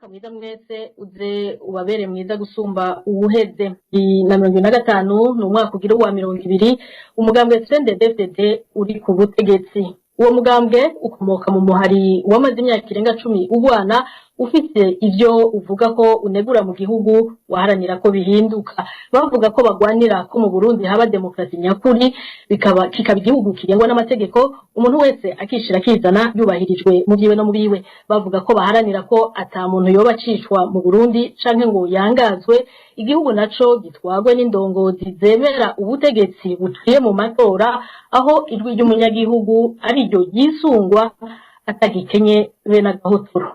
Umwaka mwiza mwese, uze ubabere mwiza gusumba uwuheze. Na 2025 ni umwaka ugira uwa 20 umugambwe CNDD-FDD uri ku butegetsi. Uwo mugambwe ukomoka mu muhari wamaze imyaka irenga 10 ugwana, ufise ivyo uvuga ko unegura mu gihugu, waharanira ko bihinduka. Bavuga ko bagwanira ko mu Burundi haba demokarasi nyakuri, bikaba kikaba igihugu kigengwa n'amategeko, umuntu wese akishira akizana, yubahirijwe mu vyiwe no mu biwe. Bavuga ko baharanira ko ata muntu yoba acicwa mu Burundi canke ngo yangazwe, igihugu naco gitwagwe n'indongozi zemera ubutegetsi buciye mu matora, aho ijwi ry'umunyagihugu ariryo ryisungwa, atagikenye bene agahotoro.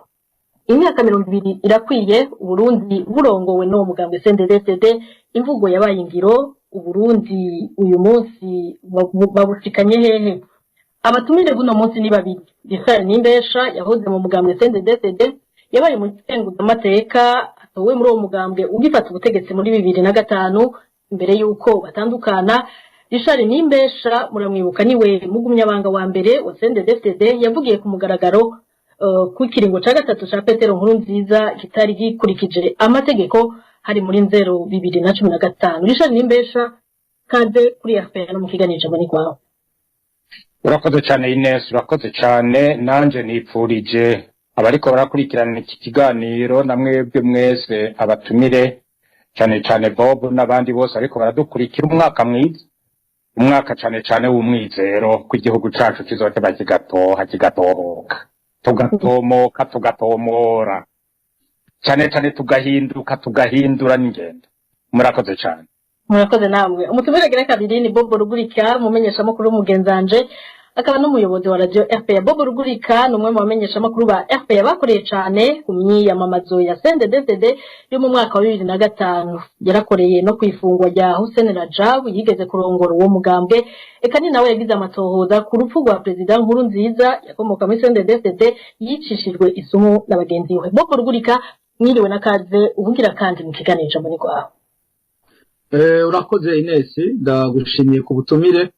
Imyaka 20 irakwiye Uburundi burongowe n'uwo mugambwe CNDD-FDD. Imvugo yabaye ingiro. Uburundi uyu munsi babushikanye hehe? Abatumire buno munsi ni babiri: Richard Nimbesha, yahoze mu mugambwe CNDD-FDD, yabaye umukenguzamateka atowe muri uwo mugambwe ugifata ubutegetsi muri 2005 imbere y'uko batandukana. Richard Nimbesha muramwibuka, niwe mugumyabanga wa mbere wa CNDD-FDD yavugiye ku mugaragaro ku kiringo ca gatatu ca Petero Nkurunziza kitari gikurikije amategeko, hari muri Nzero 2015. Richard Nimbesha, kaze kuri RPA no mu kiganiro Ijambo ni Rwawe. Urakoze cyane Ines, urakoze cyane. Nanje nipfurije abariko barakurikirana iki kiganiro na mwebwe mwese abatumire, cyane cyane Bob n'abandi bose ariko baradukurikira, umwaka mwiza, umwaka cyane cyane w'umwizero ko igihugu cacu kizoteba kigatoha, kigatohoka, tugatomoka, tugatomora, cyane cyane tugahinduka, tugahindura n'ingendo. Murakoze cyane. Murakoze namwe. Umutumire agira kabiri ni Bob Rugurika, umumenyeshamakuru w'umugenzanje, akaba n'umuyobozi wa radio RPA. Bob Rugurika ni umwe mu bamenyeshamakuru ba RPA bakoreye cyane ku myiyamamazo ya CNDD-FDD yo mu mwaka wa 2005. Yarakoreye no kwifungwa rya Hussein Rajab yigeze kurongora uwo mugambwe, eka ni nawe yagize amatohoza ku rupfu rwa Perezida Nkurunziza yakomoka muri CNDD-FDD, yicishijwe isumu na bagenzi we. Bob Rugurika, mwiriwe na kaze ubugira kandi mu kiganiro Ijambo ni Rwawe. Urakoze Ines, ndagushimiye ku butumire,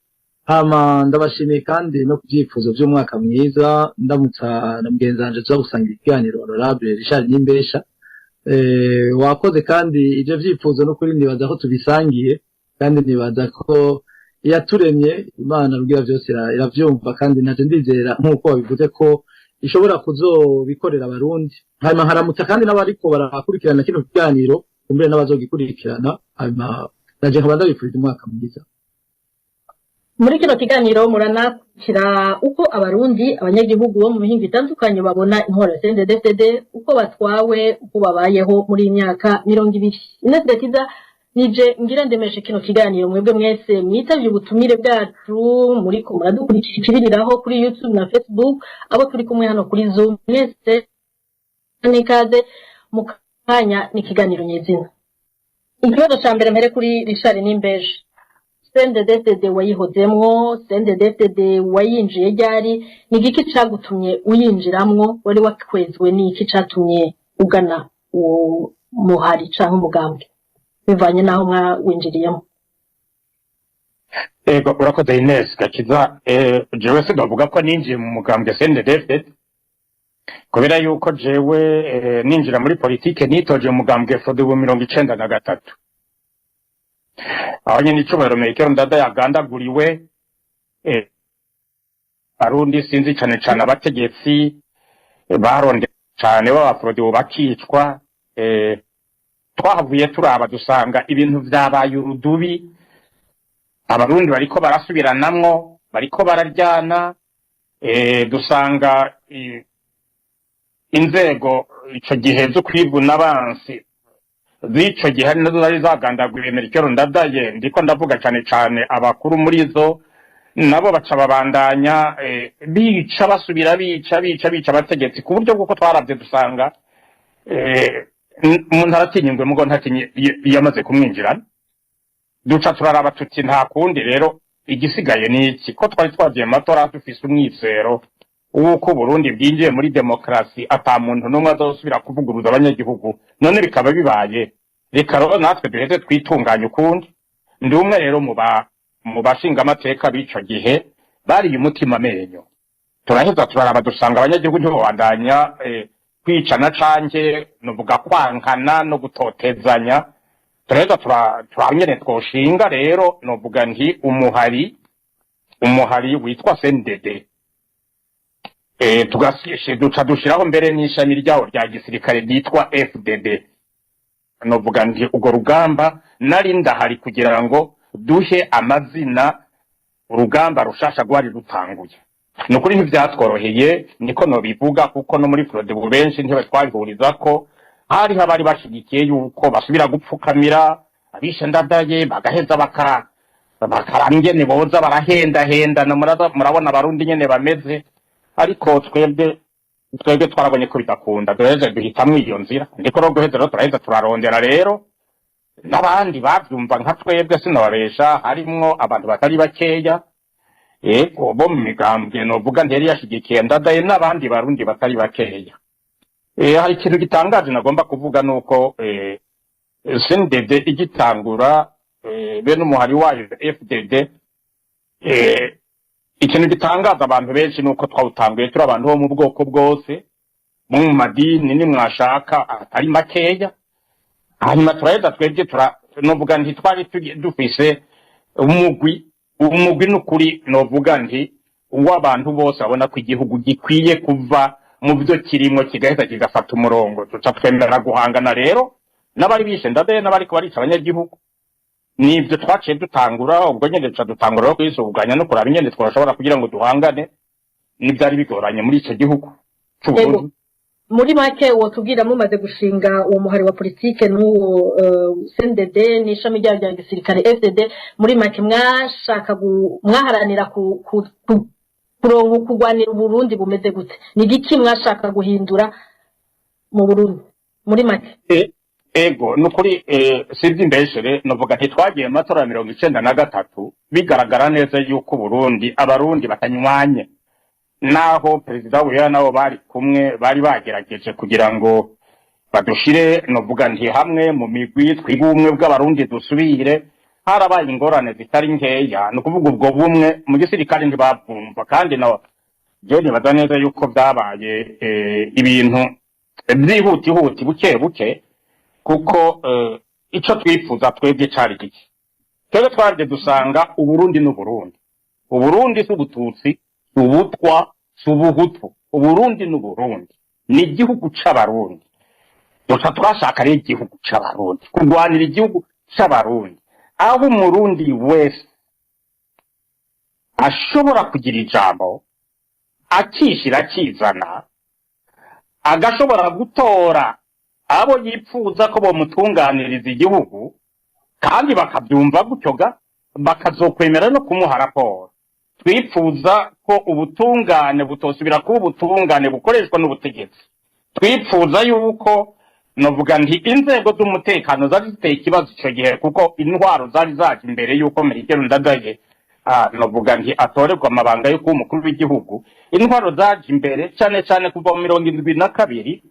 hama ndabashimiye kandi no ku byifuzo by'umwaka mwiza. Ndamutsa na mugenzi wanje tuza gusangira ikiganiro, Honorable Richard Nimbesha. Wakoze kandi ibyo byifuzo no kuri nibaza ko tubisangiye, kandi nibaza ko iyaturemye Imana Rugira byose iravyumva, kandi naje ndizera nk'uko wabivuze ko ishobora kuzobikorera Abarundi. Hanyuma nkaramutsa kandi n'abariko barakurikirana kino kiganiro, kumbere n'abazogikurikirana, hanyuma naje nkaba ndabifurije umwaka mwiza. Muri kino kiganiro muranakira uko Abarundi, abanyagihugu bo mu mihingo itandukanye babona intwaro ya CNDD-FDD, uko batwawe, uko babayeho muri iyi myaka 20. Ines Gakiza nije ngira ndemeshe kino kiganiro. Mwebwe mwese mwitavye ubutumire bwacu, muriko muradukurikira ikibiriraho kuri YouTube na Facebook, abo turi kumwe hano kuri Zoom, mwese n'ikaze. Mu kanya ni ikiganiro nyezina. Ikibazo ca mbere mpere kuri Richard Nimbeje. CNDD-FDD wayihozemwo, CNDD-FDD wayinjiye ryari? Ni igiki cagutumye uyinjiramwo? Wari wakwezwe n'iki catumye ugana uwo muhari canke umugambwe, bivanye n'aho mwawinjiriyemo? Ego, urakoze Ines Gakiza. Jewe sinavuga ko ninjiye mu mugambwe CNDD-FDD, kubera yuko jewe ninjira muri politike nitoje mu mugambwe FRODEBU 93, aho nyene icubahiro Melchior Ndadaye yagandaguriwe. Arundi sinzi, cane cane abategetsi baronde cane b'Abafrodebu bakicwa. Twahavuye turaba dusanga ibintu vyabaye urudubi, Abarundi bariko barasubiranamwo, bariko bararyana. Dusanga inzego ico gihe zo kwivuna abansi z'ico gihe ari nazo zari zagandaguye Melchior Ndadaye, ndiko ndavuga cane cane abakuru muri zo, nabo baca babandanya bica, basubira bica, bica, bica abategetsi, ku buryo bw'uko twaravye dusanga umuntu aratinya ingwe mugo ntatinye iyo amaze kumwinjirana. Duca turaraba tuti nta kundi rero, igisigaye ni iki? Ko twari twagiye mu matora dufise umwizero w'uko Burundi bwinjiye muri demokarasi, ata muntu n'umwe azosubira kuvuguruza abanyagihugu, none bikaba bibaye, reka rero natwe duheze twitunganye ukundi. Ndi umwe rero mu bashingamateka b'ico gihe bariye umutima amenyo. Turaheza turaraba dusanga abanyagihugu ntibabandanya. Kwicana canke novuga kwankana no gutotezanya. Turaheza turanyene twoshinga rero, novuga nti umuhari witwa CNDD. Duca dushiraho mbere n'ishami ryawo rya gisirikare ryitwa FDD. Novuga nti urwo rugamba nari ndahari kugira ngo duhe amazina urugamba rushasha rwari rutanguye. Ni ukuri ntivyatworoheye, niko nobivuga, kuko no muri Frodebu benshi ntibatwabihuriza ko hariho abari bashigikiye yuko basubira gupfukamira abishe Ndadaye, bagaheza bakaraba ingene boza barahendahendana. Murabona Abarundi nyene bameze. Ariko twebwe twarabonye ko bidakunda, duheze duhitamwo iyo nzira. Ndiko no guheza rero turaheza turarondera rero n'abandi bavyumva nka twebwe. Sinababesha, harimwo abantu batari bakeya, ego, bo mu migambwe novuga ntiyari yashigikiye Ndadaye n'abandi Barundi batari bakeya. Hari ikintu gitangaje nagomba kuvuga, nuko CNDD igitangura, bene umuhari wayo FDD, ikintu gitangaza abantu benshi nuko twawutanguye turi abantu bo mu bwoko bwose, bo mu madini nimwashaka atari makeya. Hanyuma turaheza twebwe novuga nti twari dufise umugwi n'ukuri novuga nti uw'abantu bose babona ko igihugu gikwiye kuva mu byo kirimwo kigaheza kigafata umurongo. Tuca twemera guhangana rero n'abari bishe Ndadaye n'abariko barica abanyagihugu. Nivyo twaciye dutangura ubwo nyene, duca dutangura rero kwisuganya no kuraba ingene twashobora kugira ngo duhangane n'ivyari bigoranye muri ico gihugu c'Uburundi. Muri make, wotubwira, mumaze gushinga uwo muhari wa politike n'uwo CNDD n'ishami ryayo rya gisirikare FDD, muri make mwashaka mwaharanira kuronka kurwanira Uburundi bumeze gute? Ni igiki mwashaka guhindura mu Burundi muri make? Ego, nukuri sivyo imbeshere, novuga nti twagiye mu matora ya 93 bigaragara neza yuko Burundi, Abarundi batanywanye, naho Perezida Buyoya nabo bari kumwe bari bagerageje kugira ngo badushire, novuga nti, hamwe mu migwi, twige ubumwe bw'Abarundi dusubire. Harabaye ingorane zitari nkeya. Ni ukuvuga ubwo bumwe mu gisirikare ntibabwumva, kandi na jewe nibaza neza yuko byabaye ibintu byihutihuti, buke buke, kuko ico twifuza twebwe cari giki? Twebwe twaje dusanga Uburundi n'Uburundi. Uburundi si Ubututsi, si Ubutwa, si Ubuhutu. Uburundi n'Uburundi, ni igihugu c'Abarundi. Duca twashaka rero igihugu c'Abarundi, kurwanira igihugu c'Abarundi, aho Umurundi wese ashobora kugira ijambo, akishira akizana, agashobora gutora abo yipfuza ko bomutunganiriza igihugu, kandi bakabyumva gutyo ga bakazokwemera no kumuha raporo. Twipfuza ko ubutungane butosubira kuba ubutungane bukoreshwa n'ubutegetsi. Twipfuza yuko, novuga nti, inzego z'umutekano zari ziteye ikibazo ico gihe, kuko intwaro zari zaje imbere yuko Melchior Ndadaye, novuga nti, atorerwa amabanga yo kuba umukuru w'igihugu. Intwaro zaje imbere cane cane kuva mu 72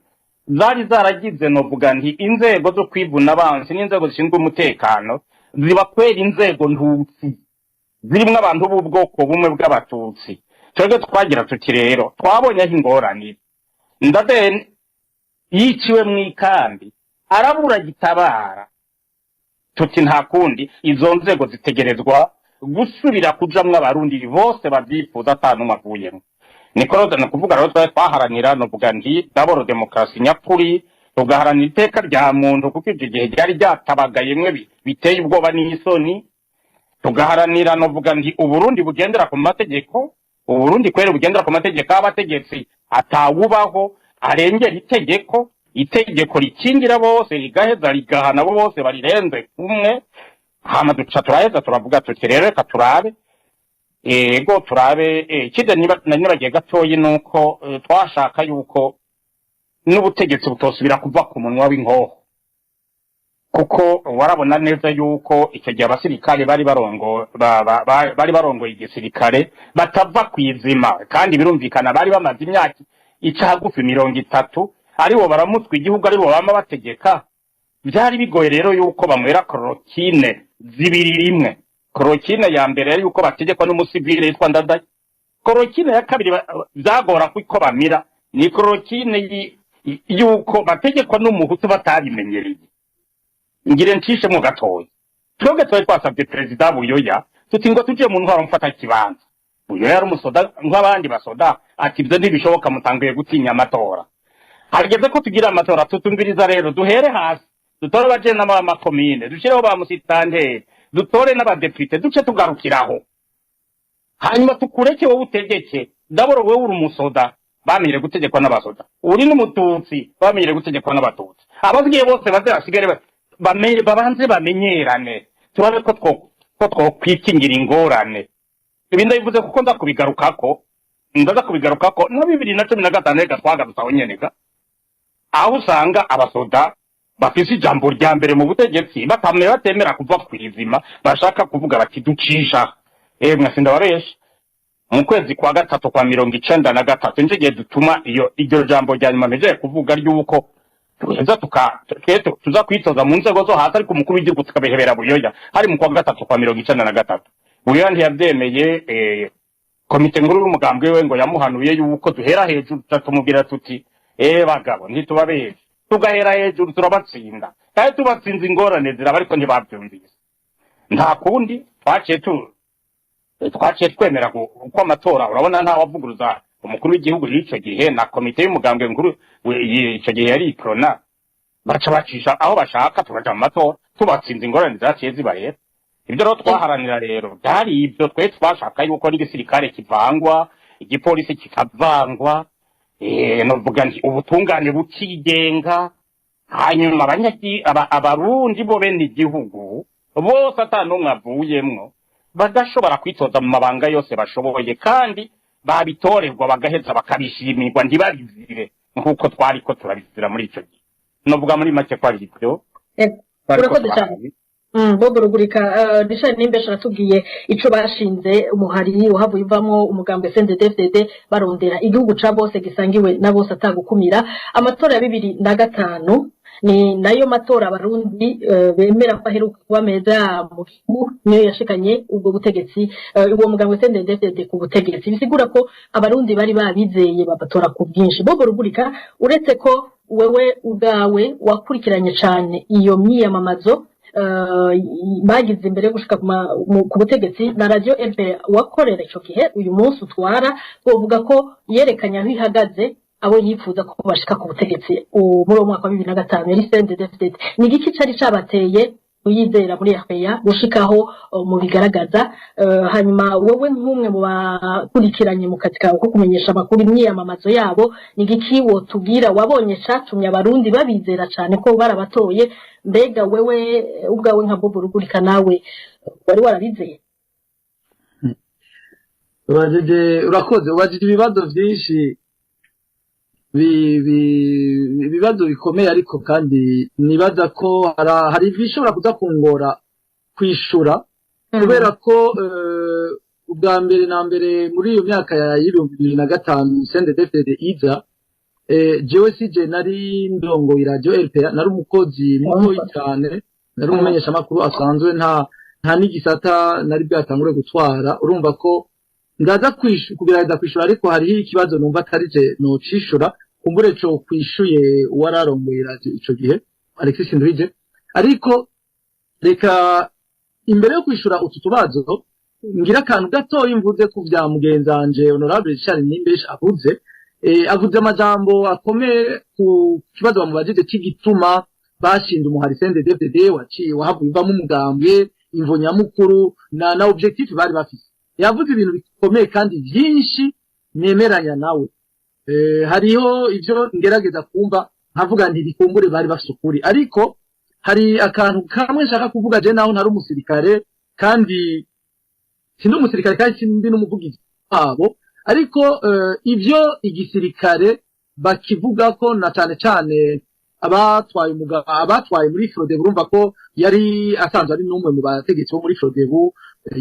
zari zaragize, novuga nti, inzego zo kwivuna abansi n'inzego zishinzwe umutekano ziba kwera inzego ntutsi zirimwo abantu b'ubwoko bumwe bw'Abatutsi. Twebwe twagira tuti rero twabonye aho ingorane. Ndadaye yiciwe mu ikambi, arabura gitabara. Tuti nta kundi, izo nzego zitegerezwa gusubira kujamwo Abarundi bose bavyifuza, ata n'umwe avuyemwo. Niko rero ni ukuvuga rero twari twaharanira, novuga nti, d'abord demokarasi nyakuri, tugaharanira iteka rya muntu, kuko ivyo gihe ryari ryatabagaye mwe biteye ubwoba n'isoni. Tugaharanira, novuga nti, Uburundi bugendera ku mategeko, Uburundi kwera bugendera ku mategeko, abategetsi atawubaho arengera itegeko, itegeko rikingira bose, rigaheza rigahana abo bose barirenze kumwe. Hama duca turaheza turavuga tuti rero reka turabe, ego, turabe. Ikindi nari nibagiye gatoyi nuko twashaka yuko n'ubutegetsi butosubira kuva ku munwa w'inkoho, kuko warabona neza yuko icyo gihe abasirikare bari barongo bari barongoye igisirikare batava ku izima. Kandi birumvikana, bari bamaze imyaka ica hagufi 30 aribo baramutswa igihugu, aribo bama bategeka. Byari bigoye rero yuko banywera chloroquine zibiri rimwe. Chloroquine ya mbere yari yuko bategekwa n'umusivile yitwa Ndadaye. Chloroquine ya kabiri byagora kuko bamira ni chloroquine. Yuko bategekwa n'umuhutu batabimenyereye. Ngire ncishemwo gatoya: twebwe twari twasabye Perezida Buyoya tuti ngo tuje mu ntwaro mfata kibanza. Buyoya yari umusoda nk'abandi basoda, ati ibyo ntibishoboka, mutanguye gutinya amatora. Hageze ko tugira amatora, tutumviriza rero, duhere hasi, dutore abajenama b'amakomine, dushireho ba musitanteri, dutore n'abadepite, duce tugarukiraho, hanyuma tukureke wowe utegeke. Ndabona wowe uri umusoda, bamenyere gutegekwa n'abasoda, uri n'umututsi, bamenyere gutegekwa n'abatutsi. Abasigaye bose baze basigare babanze bamenyerane, turabe ko twokwikingira ingorane. Ibi ndabivuze kuko nza kubigarukako, ndaza kubigarukako na 2015. Reka twagarutse aho nyene ga, aho usanga abasoda bafise ijambo rya mbere mu butegetsi, batamye batemera kuva kw'izima, bashaka kuvuga bati ducisha. Emwe, sindabaresha, mu kwezi kwa gatatu kwa 93 nico gihe dutuma iyo iryo jambo rya nyuma mpejeje kuvuga, ry'uko tuheza tuka twe tuza kwitoza mu nzego zo hasi, ariko umukuru w'igihugu tukabihebera Buyoya. Hari mu kwa gatatu kwa 93. Buyoya ntiyavyemeye. Komite nkuru y'umugambwe we ngo yamuhanuye yuko duhera hejuru. Tumubwira tuti: "Bagabo, ntitubabeshe, tugahera hejuru turabatsinda, kandi tubatsinze ingorane ziraba." Ariko ntibavyumvise. Nta kundi, twaciye twemera ko amatora, urabona, nta wavuguruza umukuru w'igihugu y'ico gihe na komite y'umugambwe nkuru ico gihe yari Uprona, baca bacisha aho bashaka, turaja mu matora, tubatsinze, ingorane zaciye ziba. Rero ibyo rero twaharanira rero byari ibyo. Twe twashaka yuko n'igisirikare kivangwa, igipolisi kikavangwa, novuga nti ubutungane bukigenga, hanyuma abarundi bo bene igihugu bose, ata n'umwe avuyemwo, bagashobora kwitoza mu mabanga yose bashoboye, kandi babitorerwa bagaheza bakabishimirwa, ntibabizire nk'uko twariko turabizira muri ico gihe. Novuga muri make ko ari ibyo twariko Urakoze cyane. turaharanira. Bobo Rugurika, Richard Nimbesha aratubwiye ico bashinze umuhari uhavuye uvamwo umugambwe CNDD-FDD, barondera igihugu ca bose, gisangiwe na bose, atagukumira. Amatora ya 2005 ni nayo matora abarundi bemera ko aheruka kuba meza mu gihugu, niyo yashikanye ubwo butegetsi, uwo mugambwe CNDD-FDD ku butegetsi. Bisigura ko abarundi bari babizeye, babatora ku bwinshi. Bobo Rugurika, uretse ko wewe ubwawe wakurikiranye cane iyo myiyamamazo bagize imbere yo gushika ku butegetsi, na radio RPA wakorera ico gihe, uyu munsi utwara, wovuga ko yerekanye aho ihagaze, abo yifuza ko bashika ku butegetsi muri uwo mwaka wa 2005 yari CNDD-FDD. Ni igiki cari cabateye kuyizera muri RPA gushikaho mubigaragaza? Hanyuma wowe nk'umwe mu bakurikiranye mu kazi kawe ko kumenyesha amakuru imyiyamamazo yabo, ni igiki wotubwira wabonye catumye abarundi babizera cane ko barabatoye? Mbega wewe ubwawe nka Bobo Rugurika, nawe wari warabizeye? Ubajije, urakoze, ubajije ibibazo byinshi, ibibazo bikomeye, ariko kandi nibaza ko hari ibishobora kuza kungora kwishura, kubera ko ubwa mbere na mbere muri iyo myaka ya 2005 CNDD-FDD iza, jewe sije nari ndongoye radio RPA, nari umukozi mutoyi cyane, nari umumenyeshamakuru asanzwe, nta n'igisata nari bwatangure gutwara. Urumva ko ndaza kugerageza kwishura, ariko hariho ikibazo numva atari je nocishura, kumbure co kwishuye uwararongoye radio ico gihe, Alexis Nduhije. Ariko reka imbere yo kwishura utu tubazo ngira akantu gatoyi mvuze ku vya mugenzanje Honorable Richard Nimbesha avuze. Avuze amajambo akomeye ku kibazo bamubajije c'igituma bashinze umuhari CNDD-FDD waciye wahavuye uvamo umugambwe, imvo nyamukuru na objectif bari bafise. Yavuze ibintu bikomeye kandi byinshi nemeranya nawe. Hariho ivyo ngerageza kumva nkavuga nti bikumbure bari bafise ukuri, ariko hari akantu kamwe nshaka kuvuga. Je naho ntari umusirikare, kandi sindi umusirikare, kandi sindi n'umuvugizi wabo, ariko ivyo igisirikare bakivuga ko, na cane cane abatwaye umugabo, abatwaye muri Frodebu, urumva ko yari asanzwe ari n'umwe mu bategetsi bo muri Frodebu,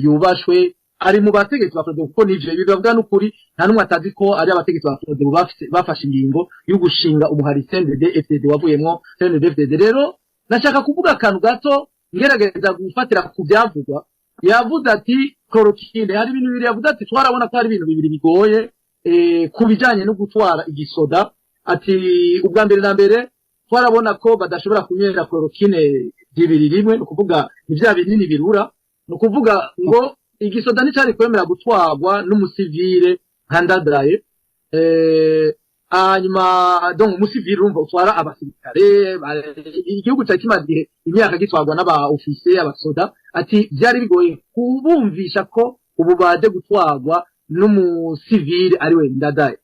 yubashwe, ari mu bategetsi ba Frodebu, kuko nivyo bibavuga n'ukuri, nta n'umwe atazi ko ari abategetsi ba Frodebu bafashe ingingo yo gushinga umuhari CNDD FDD wavuyemwo CNDD FDD. Rero nashaka kuvuga akantu gato ngerageza gufatira ku byavugwa. Yavuze ati chloroquine, hari ibintu bibiri yavuze, ati twarabona ko hari ibintu bibiri bigoye ku bijanye no gutwara igisoda. Ati ubwa mbere na mbere twarabona ko badashobora kunywera chloroquine zibiri rimwe, ni ukuvuga ni vya binini birura. Ni ukuvuga ngo igisoda nticari kwemera gutwarwa n'umusivile nka Ndadaye. Hanyuma donc umusivile, urumva, utwara abasirikare, igihugu cari kimaze igihe, imyaka, gitwarwa n'aba officier, abasoda. Ati byari bigoye kubumvisha ko ubu baje gutwarwa n'umusivile ariwe Ndadaye.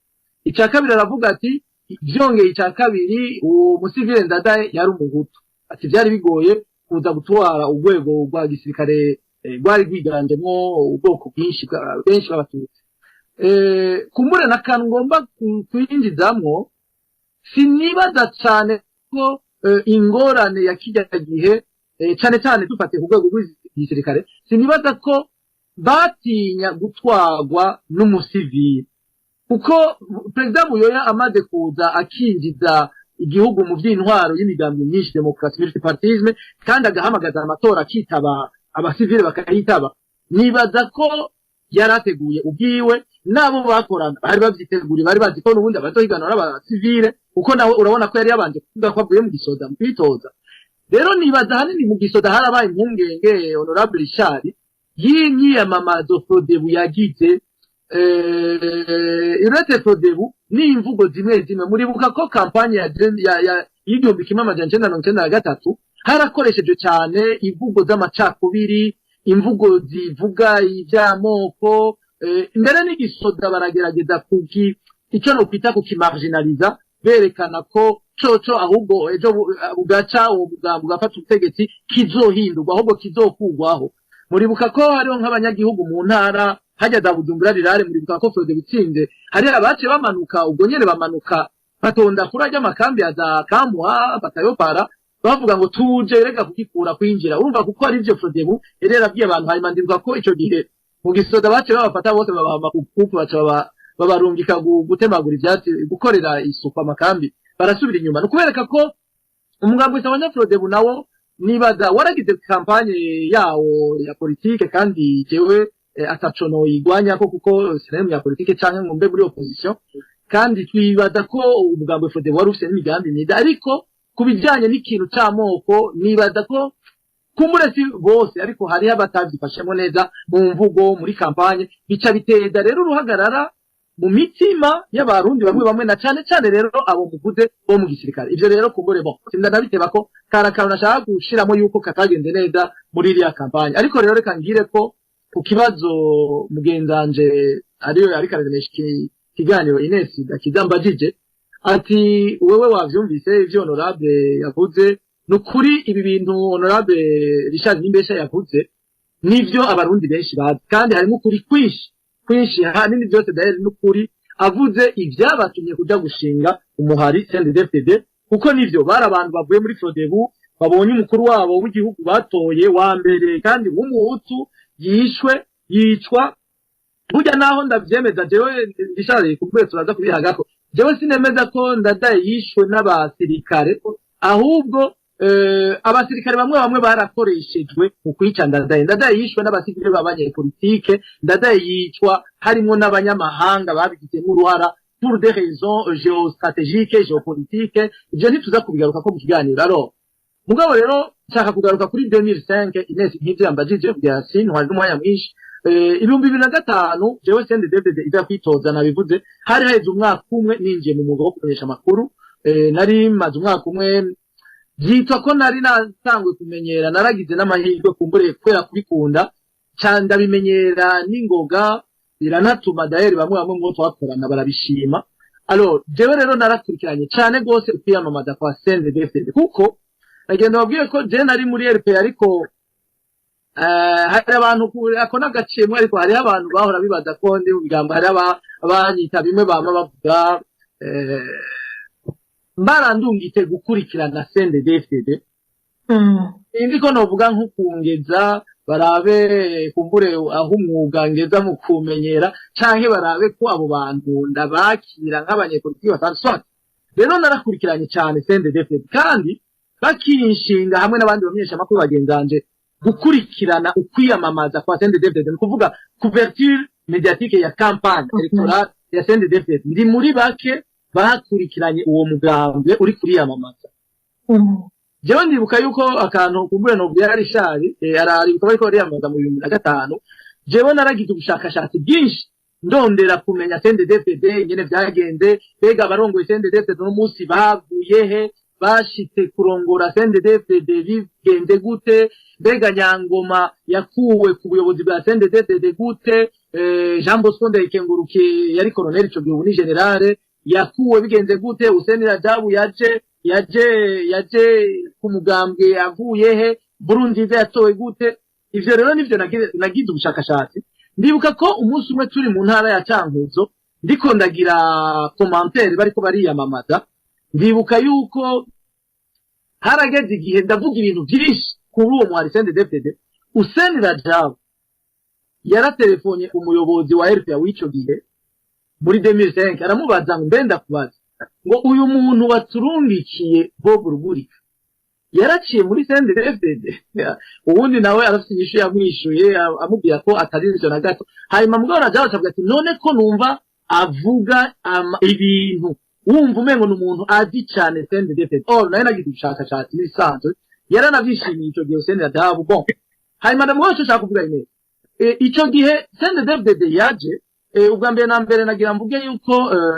Icya kabiri, aravuga ati byongeye, icya kabiri, uwo musivile Ndadaye yari Umuhutu. Ati byari bigoye kuza gutwara urwego rwa gisirikare rwari rwiganjemwo ubwoko bwinshi benshi b'Abatutsi. Kumbure na kantu ngomba kwinjizamwo, sinibaza cane ko ingorane ya kirya gihe, cane cane dufatiye ku rwego rw'igisirikare, sinibaza ko batinya gutwarwa n'umusivili, kuko Perezida Buyoya amaze kuza akinjiza igihugu mu by'intwaro y'imigambi myinshi, demokarasi, multipartisme, kandi agahamagaza amatora, akitaba, abasivile bakayitaba, nibaza ko yari ateguye ubwiwe n'abo bakorana bari babyiteguriye, bari bazi ko n'ubundi abazohiganwa ari abasivile, kuko nawe urabona ko yari yabanje kuvuga ko avuye mu gisoda mu kwitoza. Rero nibaza ahanini mu gisoda harabaye impungenge, honorable Richard, y'imyiyamamazo Frodebu yagize. Uretse Frodebu n'imvugo zimwe zimwe, muribuka ko campagne ya y'1993 harakoreshejwe cyane imvugo z'amacakubiri, imvugo zivuga iby'amoko, mbere n'igisoda baragerageza kuki icyo nokwita kukimarginaliza, berekana ko coco ahubwo ejo bugaca uwo mugambi ugafata ubutegetsi kizohindurwa, ahubwo kizokugwaho. Muribuka ko hariho nk'abanyagihugu mu ntara hajya za Bujumbura rirare, muribuka ko Frodebu itsinze hari abace bamanuka ubwo nyene, bamanuka batonda kuri ajya amakambi ya za Kamuha batayopara, bavuga ngo tuje rega kugikura kwinjira, urumva, kuko ari ivyo Frodebu yari yarabwiye abantu. Hanyuma ndibuka ko ico gihe mu gisoda bace babafata bose, babahama kuku, baca babarungika gutemagura ivyatsi, gukorera isuku amakambi, barasubira inyuma. Ni ukubereka ko umugambi w'Abanyafrodebu nawo nibaza waragize campagne yawo ya politike, kandi jewe ataco noyigwanyako, kuko sinari mu ya politike canke ngo mbe muri opposition. Kandi twibaza ko umugambi wa Frodebu wari ufise n'imigambi myiza, ariko ku bijanye n'ikintu c'amoko nibaza ko kumbure si bose, ariko hariho abatavyifashemo neza mu mvugo muri campagne, bica biteza rero uruhagarara mu mitima y'Abarundi bamwe bamwe, na cane cane rero abo muvuze bo mu gisirikare. Ivyo rero kumbure bo sindanabiteba ko kari akantu nashaka gushiramo yuko katagenze neza muri iriya campagne. Ariko rero reka ngire ko ku kibazo mugenzanje ariyo ariko araremesha ikiganiro, Ines Gakiza, mbajije ati wewe wavyumvise ivyo honorable yavuze? Ni ukuri, ibi bintu honorable Richard Nimbesha yavuze nivyo Abarundi benshi bazi, kandi harimo ukuri kwinshi kwinshi, hanini byose d'ailleurs n'ukuri. Avuze ivyabatumye kuja gushinga umuhari CNDD-FDD, kuko nivyo bari abantu bavuye muri Frodebu, babonye umukuru wabo w'igihugu batoye wa mbere kandi w'Umuhutu yishwe, yicwa. Burya naho ndavyemeza jewe, Richard, kubwe turaza kubihagako, jewe sinemeza ko Ndadaye yishwe n'abasirikare, ahubwo abasirikare bamwe bamwe barakoreshejwe mu kwica Ndadaye. Ndadaye yishwe n'abasirikare b'abanyepolitike. Ndadaye yicwa harimwo n'abanyamahanga babigizemo uruhara pour des raisons géostratégiques, géopolitiques. Ivyo ntituza kubigaruka ko mu kiganiro. Alors mugabo rero nshaka kugaruka kuri 2005, Ines, nk'ivyo yambajije, kugira sintwari n'umwanya mwinshi. 2005 jewe CNDD-FDD ija kwitoza, nabivuze, hari haheze umwaka umwe ninjiye mu mwuga wo kumenyesha amakuru. Nari maze umwaka umwe, byitwa ko nari natanguye kumenyera, naragize n'amahirwe kumbure kubera kubikunda ca ndabimenyera n'ingoga, biranatuma d'ailleurs bamwe bamwe mu bo twakorana barabishima. Alors jewe rero narakurikiranye cane gose ukwiyamamaza kwa CNDD-FDD, kuko nagenda babwiye ko je nari muri RP, ariko hari abantu ako n'agaciyemwo, ariko hariho abantu bahora bibaza ko ndi mu bigambo, hariho abanyita bimwe bama bavuga, barandungitse gukurikirana CNDD-FDD. Sinzi ko novuga nko kungeza barabe kumbure aho umwuga ngeza mu kumenyera, canke barabe ko abo bantu ndabakira nk'abanyepolitiki basanzwe. Soit rero narakurikiranye cane CNDD-FDD, kandi bakinshinga hamwe n'abandi bamenyeshamakuru bagenzanje gukurikirana ukwiyamamaza kwa CNDD-FDD, ni ukuvuga couverture médiatique ya campagne électorale ya CNDD-FDD, ndi muri bake. Bakurikiranye uwo mugambwe uri kuriyamamaza. Jewe ndibuka yuko akantu kumbure nobwira Richard, araribuka bariko bariyamamaza mu 2005. Jewe naragize ubushakashatsi bwinshi ndondera kumenya CNDD-FDD ingene vyagenze, mbega abarongoye CNDD-FDD uno munsi bavuye he, bashitse kurongora CNDD-FDD bigenze gute, mbega Nyangoma yakuwe ku buyobozi bwa CNDD-FDD gute, Jean Bosco Ndayikengurukiye yari colonel ico gihe, ubu ni général, yakuwe bigenze gute, Hussein Rajabu yaje ku mugambwe avuye he, Nkurunziza yatowe gute. Ivyo rero nivyo nagize ubushakashatsi. Ndibuka ko umunsi umwe turi mu ntara ya Cankuzo, ndiko ndagira commentaire bariko bariyamamaza, ndibuka yuko harageze igihe ndavuga ibintu byinshi kuri uwo muhari CNDD-FDD. Hussein Rajabu yaratelefonye umuyobozi wa RPA w'ico gihe muri 2005, aramubaza ngo: "Mbe ndakubaza ngo uyu muntu waturungikiye Bob Rugurika yaraciye muri CNDD-FDD?" Ubundi nawe arafite inyishu yamwishuye, amubwira ko atari ivyo na gato. Hanyuma mugabo Rajabu acavuga ati: "None ko numva avuga ibintu wumva umengo ni umuntu azi cane CNDD-FDD?" Oh, nawe nagize ubushakashatsi n'ibisanzwe, yaranavyishimiye ico gihe Hussein Rajabu. Bon, hanyuma ndamuha ico nshaka kuvuga neza. Ico gihe CNDD-FDD yaje, ubwa mbere na mbere nagira mvuge yuko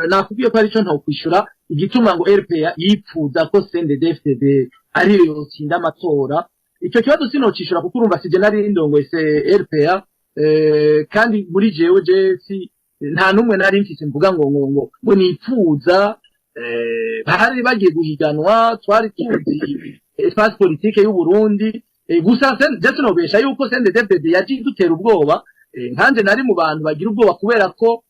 nakubwiye ko arico ntokwishura igituma ngo RPA yipfuza ko CNDD-FDD ariyo yotsinda amatora. Ico kibazo sinocishura kuko urumva sije nari ndongoye se RPA, kandi muri jewe je si nta numwe nari mfise mvuga ngo nipfuza. Bari bagiye guhiganwa, twari tuzi espace politique y'u Burundi. Gusa je sinobesha yuko CNDD-FDD yaje idutera ubwoba. Nkanje nari mu bantu bagira ubwoba kubera ko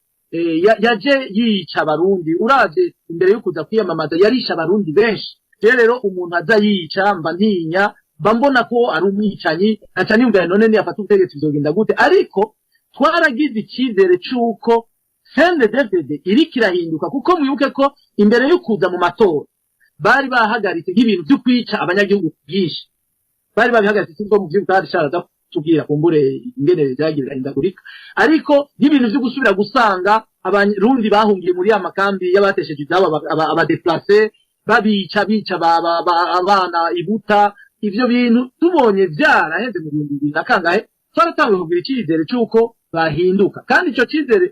yaje yica Abarundi. Uravye imbere yo kuza kwiyamamaza yarisha Abarundi benshi. Je rero umuntu aza yica mba ntinya, mba mbona ko ari umwicanyi, nkaca niyumvira: none niyafata ubutegetsi bizogenda gute? Ariko twaragize icizere c'uko CNDD-FDD iriko irahinduka, kuko mwibuke ko imbere yo kuza mu matora bari bahagaritse nk'ibintu vyo kwica abanyagihugu byinshi, bari babihagaritse. Sinzi ko muvyibuka, hari sharaza kutubwira kumbure ingene vyagiye birahindagurika, ariko nk'ibintu vyo gusubira gusanga Abarundi bahungiye muri ya makambi y'abatesheje izabo, aba déplacés, babica, bica abana ibuta, ivyo bintu tubonye vyaraheze mu 2000 na kangahe, twaratanguye kugira icizere c'uko bahinduka. Kandi ico cizere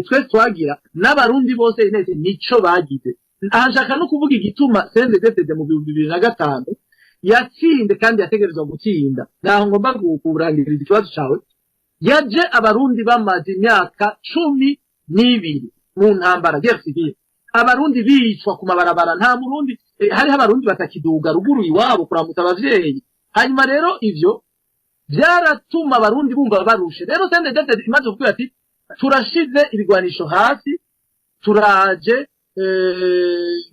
twese twagira n'Abarundi bose inese nico bagize. Aha nshaka no kuvuga igituma CNDD-FDD mu 2005 yatsinze kandi yategerezwa gutsinda. Naho ngomba kurangiriza ikibazo cawe. Yaje Abarundi bamaze imyaka 12 mu ntambara, guerre civile, Abarundi bicwa ku mabarabara, nta Murundi, hariho Abarundi batakiduga ruguru iwabo kuramutsa abavyeyi. Hanyuma rero ivyo vyaratuma Abarundi bumva barushe. Rero CNDD-FDD imaze kuvuga ati: "Turashize ibigwanisho hasi, turaje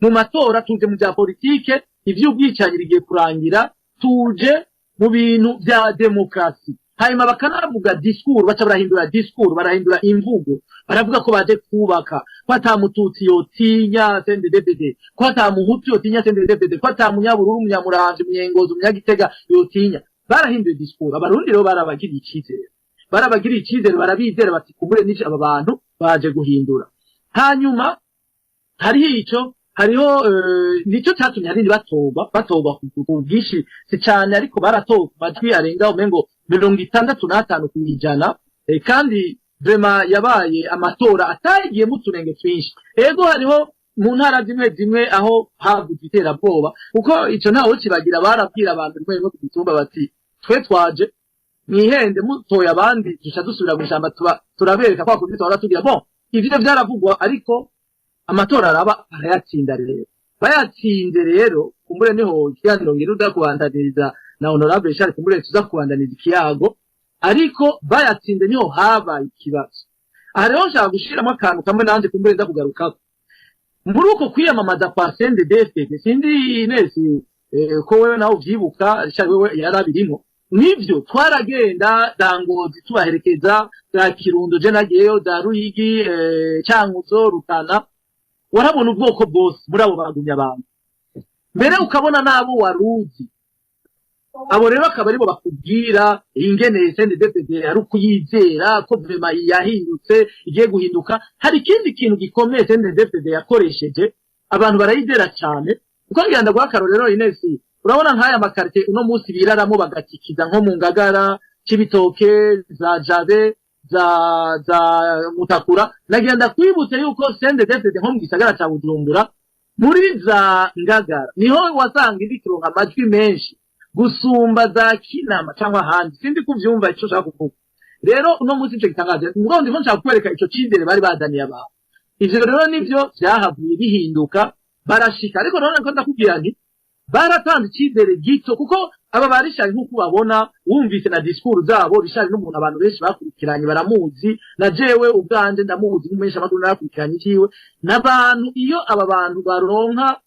mu matora, tuje mu bya politike, ivy'ubwicanyi bigiye kurangira, tuje mu bintu vya demokarasi." Hanyuma bakanavuga discours, baca barahindura discours, barahindura imvugo, baravuga ko baje kubaka, ko ata Mututsi yotinya CNDD-FDD, ko ata Muhutu yotinya CNDD-FDD, ko ata Munyabururu, Umunyamuramvya, Umunyengozi, Umunyagitega yotinya. Barahinduye discours. Abarundi rero barabagiriye icizere, barabagiriye icizere, barabizera bati: "Kumbure n'iki aba bantu baje guhindura." Hanyuma hariho ico, hariho nico catumye hanini batorwa ku bwinshi, si cane ariko baratowe ku majwi arenga umengo 65%. Kandi vraiment yabaye amatora atagiyemo utunenge twinshi. Ego, hariho mu ntara zimwe zimwe aho havuzwe iterabwoba, kuko ico ntawe kibagira, barabwira abantu rimwe rimwe ku mitumba bati: "Twe twaje, mwihende, mutoye abandi duca dusubira mw'ishamba, tuba turabereka kwa kundi twahora tugira." Bon, ivyo vyaravugwa, ariko amatora araba, arayatsinda. Rero bayatsinze rero, kumbure niho ikiganiro ngira uza kubandaniriza na honorable Richard, kumbure tuza kubandaniza ikiyago, ariko bayatsinze niho habaye ikibazo. Aha rero nshaka gushiramo akantu kamwe nanje kumbure nza kugarukako muri uko kwiyamamaza kwa CNDD-FDD. Sindi Inesi ko wewe nawe uvyibuka, Richard wewe yarabirimo. Nivyo, twaragenda za Ngozi tubaherekeza, za Kirundo je nagiyeyo, za Ruyigi, Cankuzo, Rutana, warabona ubwoko bwose muri abo bagumya abantu, mbere ukabona n'abo waruzi. Abo rero akaba aribo bakubwira ingene CNDD-FDD ari ukuyizera, ko vraiment yahindutse, igiye guhinduka. Hari ikindi kintu gikomeye CNDD-FDD yakoresheje. Abantu barayizera cyane, kuko ngira ndaguha akarorero, Ines. Urabona nk'aya ma quartiers uno munsi biraramo bagatikiza, nko mu Ngagara, Cibitoke, za Jabe, za Mutakura. Nagira ndakwibutse yuko CNDD-FDD nko mu gisagara ca Bujumbura, muri za Ngagara, niho wasanga iri kuronka amajwi menshi gusumba za Kinama cyangwa ahandi. Sindi kuvyumva ico ushaka kuvuga. Rero uno munsi ico gitangaje, mugabo ndimo nshaka kukwereka ico cizere bari bazaniye abantu. Ivyo rero nivyo vyahavuye bihinduka, barashika. Ariko none ko ndakubwira nti baratanze icizere gito, kuko aba ba Richard, nk'uko ubabona, wumvise na discours zabo, Richard n'umuntu abantu benshi bakurikiranye, baramuzi, na jewe ubwanje ndamuzi nk'umumenyesha makuru, narakurikiranye iciwe n'abantu. Iyo aba bantu baronka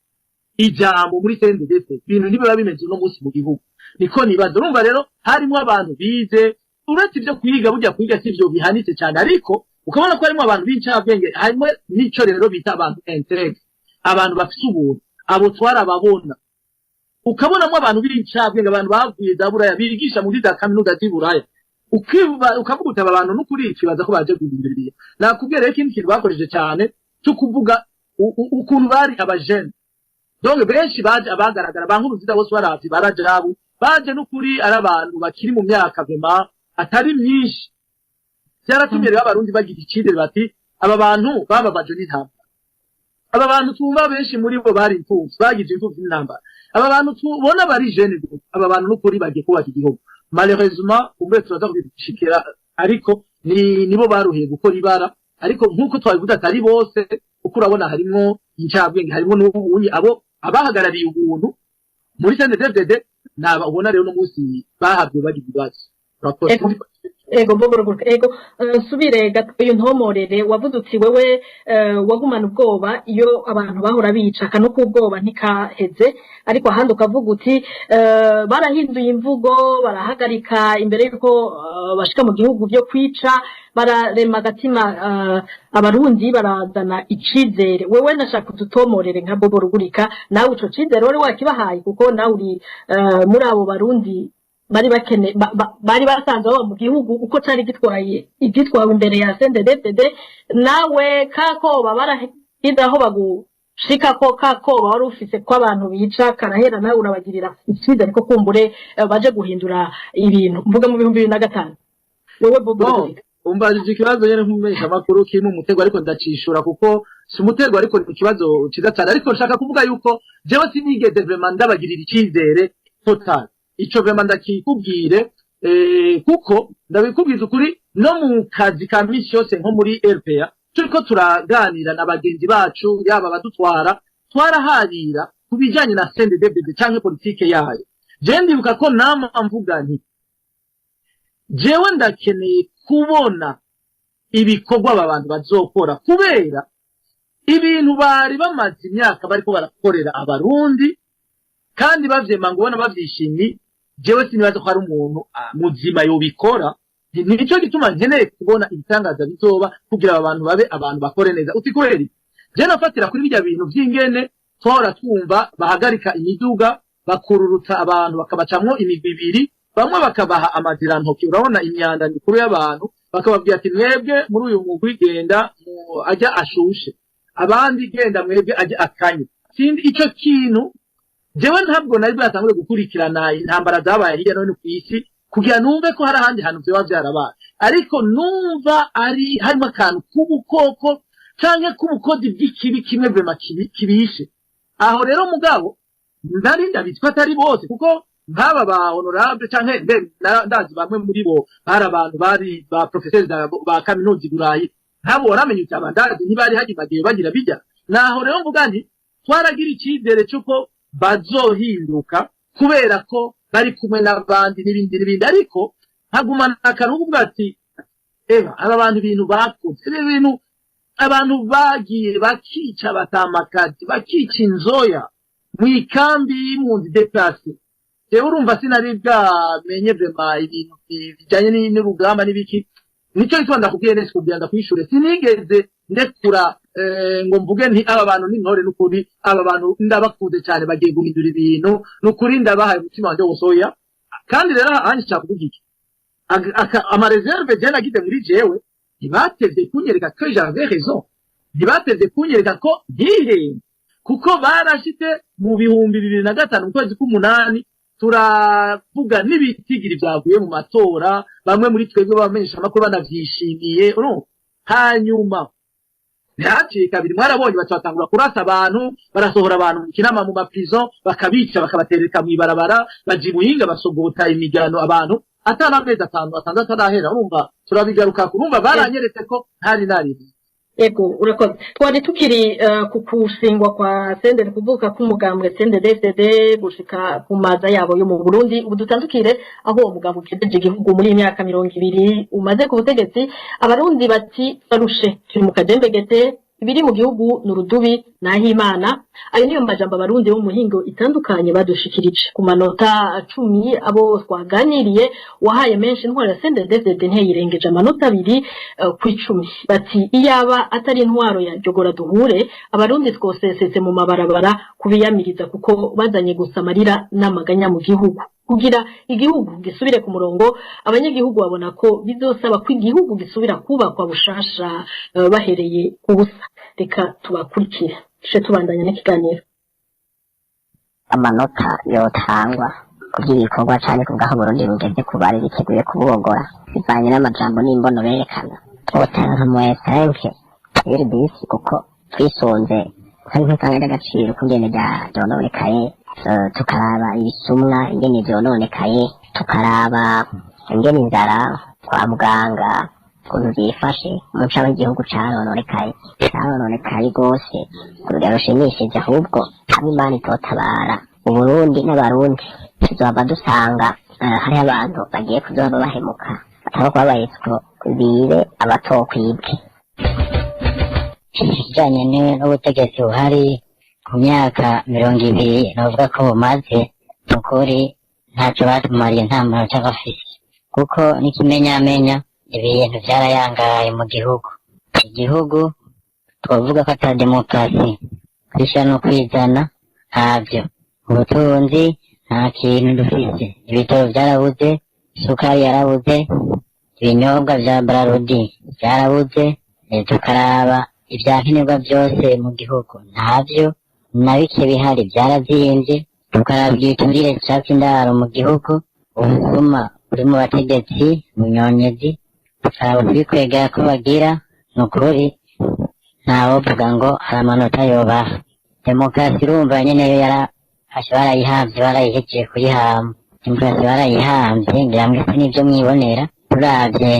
ijambo muri CNDD, ibintu ntibiba bimeze uno munsi mu gihugu. Niko nibaza. Urumva rero harimo abantu bize, uretse ibyo kwiga, burya kwiga si ibyo bihanitse cyane, ariko ukabona ko harimo abantu b'incabwenge, harimo n'ico rero bita abantu intègres, abantu bafite ubuntu. Abo twarababona. Ukabonamo abantu b'incabwenge, abantu bavuye za Buraya, bigisha muri za kaminuza z'i Buraya. Ukavuga uti aba bantu n'ukuri ikibaza ko baje guhindura ibintu. Nakubwiye rero ikindi kintu bakoresheje cyane cyo kuvuga ukuntu bari abajene. Donc benshi baje, abagaragara ba Nkurunziza bose baravye, barajabu baje n'ukuri ari abantu bakiri mu myaka vraiment atari myinshi. Byaratumye rero Abarundi bagira icizere, bati aba bantu bababajwe n'intambara, aba bantu twumva benshi muri bo bari imfuvyi, bagize imfuvyi n'intambara, aba bantu tubona bari jeunes, aba bantu n'ukuri bagiye kubaka igihugu. Malheureusement, umbe turaza kubishikira, ariko ni nibo baruhiye gukora ibara. Ariko nk'uko twabivuze, atari bose, kuko urabona harimwo incabwenge, harimwo n'ubunyi, abo abahagarariye ubuntu muri CNDD-FDD naba ubona rero no munsi bahabwe bagize ibibazo. Urakoze. Ego, Bobo, ego, nsubire gatoya untomorere. Wavuze uti wewe wagumana ubwoba iyo abantu bahora bica, aka no k'ubwoba ntikaheze. Ariko ahandi ukavuga uti barahinduye imvugo, barahagarika imbere y'uko bashika mu gihugu byo kwica, bararema agatima Abarundi, barazana icizere. Wewe nashaka udutomorere nka Bobo Rugurika, nawe ico cizere wari wakibahaye, kuko nawe uri muri abo Barundi bari bakene bari basanzwe baba mu gihugu uko cari gitwaye, igitwawe imbere ya CNDD-FDD. Nawe kakoba barahize aho bagushikako, kakoba wari ufise ko abantu bica karahera, nawe urabagirira icizere ko kumbure baje guhindura ibintu, mvuga mu 2005, wewe Bobo Bon, Rugurika? Umbajije ikibazo nyene nk'umumenyesha makuru kirimo umutego, ariko ndacishura kuko si umutego, ariko ni ikibazo ciza cyane. Ariko nshaka kuvuga yuko jewe sinigeze vraiment ndabagirira icizere total. Ico vraiment ndakikubwire, kuko ndabikubwiza ukuri, no mu kazi ka misi yose nko muri RPA, turiko turaganira na bagenzi bacu, yaba abadutwara, twaraharira ku bijanye na CNDD-FDD canke politike yayo. Je ndibuka ko nama mvuga nti jewe ndakeneye kubona ibikorwa aba bantu bazokora, kubera ibintu bari bamaze imyaka bariko barakorera Abarundi kandi bavyema ngo ubona bavyishimiye, jewe sinibaza ko hari umuntu muzima yobikora. Nico gituma nkeneye kubona ibitangaza bizoba kugira aba bantu babe abantu bakore neza. Uti kubera iki? Je nafatira kuri birya bintu vy'ingene twahora twumva bahagarika imiduga, bakururutsa abantu, bakabacamwo imigwi ibiri, bamwe bakabaha amazirantoki, urabona imyanda mikuru y'abantu, bakababwira ati mwebwe muri uyu mugwi genda ajya ashushe, abandi genda mwebwe ajya akanye. Sindi ico kintu, jewe ntabwo nari bwatangure gukurikirana intambara zabaye hirya no hino ku isi kugira numve ko hari ahandi hantu vyoba vyarabaye, ariko numva ari harimo akantu k'ubukoko canke k'ubukozi bw'ikibi kimwe vraiment kibi kibishe aho. Rero mugabo nari ndabizi ko atari bose, kuko nk'aba ba honorable canke mbe ndazi bamwe muri bo bari abantu bari ba professeurs ba kaminuza i Burayi, nk'abo waramenye uti aba ndazi ntibari hagimagiye bagira bijya. Naho rero mvuga nti twaragira icizere c'uko bazohinduka kubera ko bari kumwe n'abandi n'ibindi n'ibindi, ariko nkagumana akantu ko kuvuga ati eba aba bantu ibintu bakoze, ibi bintu abantu bagiye bakica abatamakazi, bakica inzoya mu ikambi y'impunzi déplacées. Jewe urumva sinari bwamenye vraiment ibintu bijanye n'urugamba n'ibiki. Nico gituma ndakubwiye neza kugira ndakwishure, sinigeze ndekura ngo mvuge nti aba bantu n'intore, n'ukuri aba bantu ndabakunze cyane, bagiye guhindura ibintu, n'ukuri ndabahaye umutima wanje wose, oya. Kandi rero ahandi nshaka kuvuga iki: ama réserves je nagize muri jewe, ntibatevye kunyereka ko j'avais raison, ntibatevye kunyereka ko ntihenze. Kuko barashitse mu 2005, mu kwezi k'umunani, turavuga n'ibitigiri vyavuye mu matora, bamwe muri twebwe bamenyesha amakuru banavyishimiye, urumva? Hanyuma ntihaciye kabiri, mwarabonye baca batangura kurasa abantu, barasohora abantu mu Kinama mu ma prison, bakabica, bakabatereka mw'ibarabara, baja i Muyinga basogota imigano, abantu atari amezi 5, 6 atarahera. Urumva, turabigaruka, urumva baranyeretse ko ntari naribi. Ego, urakoze. Twari tukiri ku kushingwa kwa CNDD, kuvuka k'umugambwe CNDD-FDD gushika ku maza yabo yo mu Burundi. Ubu dutandukire aho uwo mugambwe ugejeje igihugu muri iyi myaka 20 umaze ku butegetsi. Abarundi bati: "Barushe, turi mu kajembegete, ibiri mu gihugu ni urudubi n'ahimana." Ayo niyo majambo abarundi bo mu mihingo itandukanye badushikirije. Ku manota 10, abo twaganiriye, wahaye menshi intwaro ya CNDD-FDD ntiyirengeje amanota 2 ku 10. Bati: "Iyaba atari intwaro ya jogora duhure, abarundi twosesetse mu mabarabara kubiyamiriza, kuko bazanye gusa amarira n'amaganya mu gihugu." Kugira igihugu gisubire ku murongo, abanyagihugu babona ko bizosaba ko igihugu gisubira kubakwa bushasha, bahereye ku busa. Reka tubakurikire, tuje tubandanya n'ikiganiro. Amanota yotangwa kuby'ibikorwa cyane ku bw'aho Burundi bugeze ku bari biteguye kubogora, bivanye n'amajambo n'imbono berekana, twotanga nka moins 5 sur 10, kuko twisunze nk'ifaranga ry'agaciro kungene ryononekaye, tukaraba ibisumwa ingene vyononekaye, tukaraba ingene inzara kwa muganga ukuntu vyifashe, umuco w'igihugu carononekaye, carononekaye rwose ku rugero rushimishije. Ahubwo hamwe Imana itotabara Uburundi n'Abarundi, tuzohava dusanga hariho abantu bagiye kuzohava bahemuka, bataba kuba bayitswo bibe abatokwibwe. Ikijanye n'ubutegetsi buhari ku myaka 20 novuga ko bumaze, nukuri ntaco batumariye, nta manota bafise, kuko n'ikimenyamenya ibintu vyarayangaye mu gihugu. Igihugu twovuga ko ata demokarasi, kwishyira no kwizana ntavyo, ubutunzi nta kintu dufise, ibitaro vyarabuze, isukari yarabuze, ibinyobwa vya Brarudi vyarabuze, tukaraba ivyankenerwa vyose mu gihugu ntavyo, na bike bihari vyarazimvye, tukaraba igiturire catse indaro mu gihugu, ubusuma buri mu bategetsi, munyonyezi, tukaraba kwikwegera ko bagira. Nukuri ntawovuga ngo hari amanota yobaha. Demokarasi urumva nyene yo yarafashe, barayihamvye, barayihejeje kuyihamba. Demokarasi barayihamvye, ngira mwese nivyo mwibonera. Turavye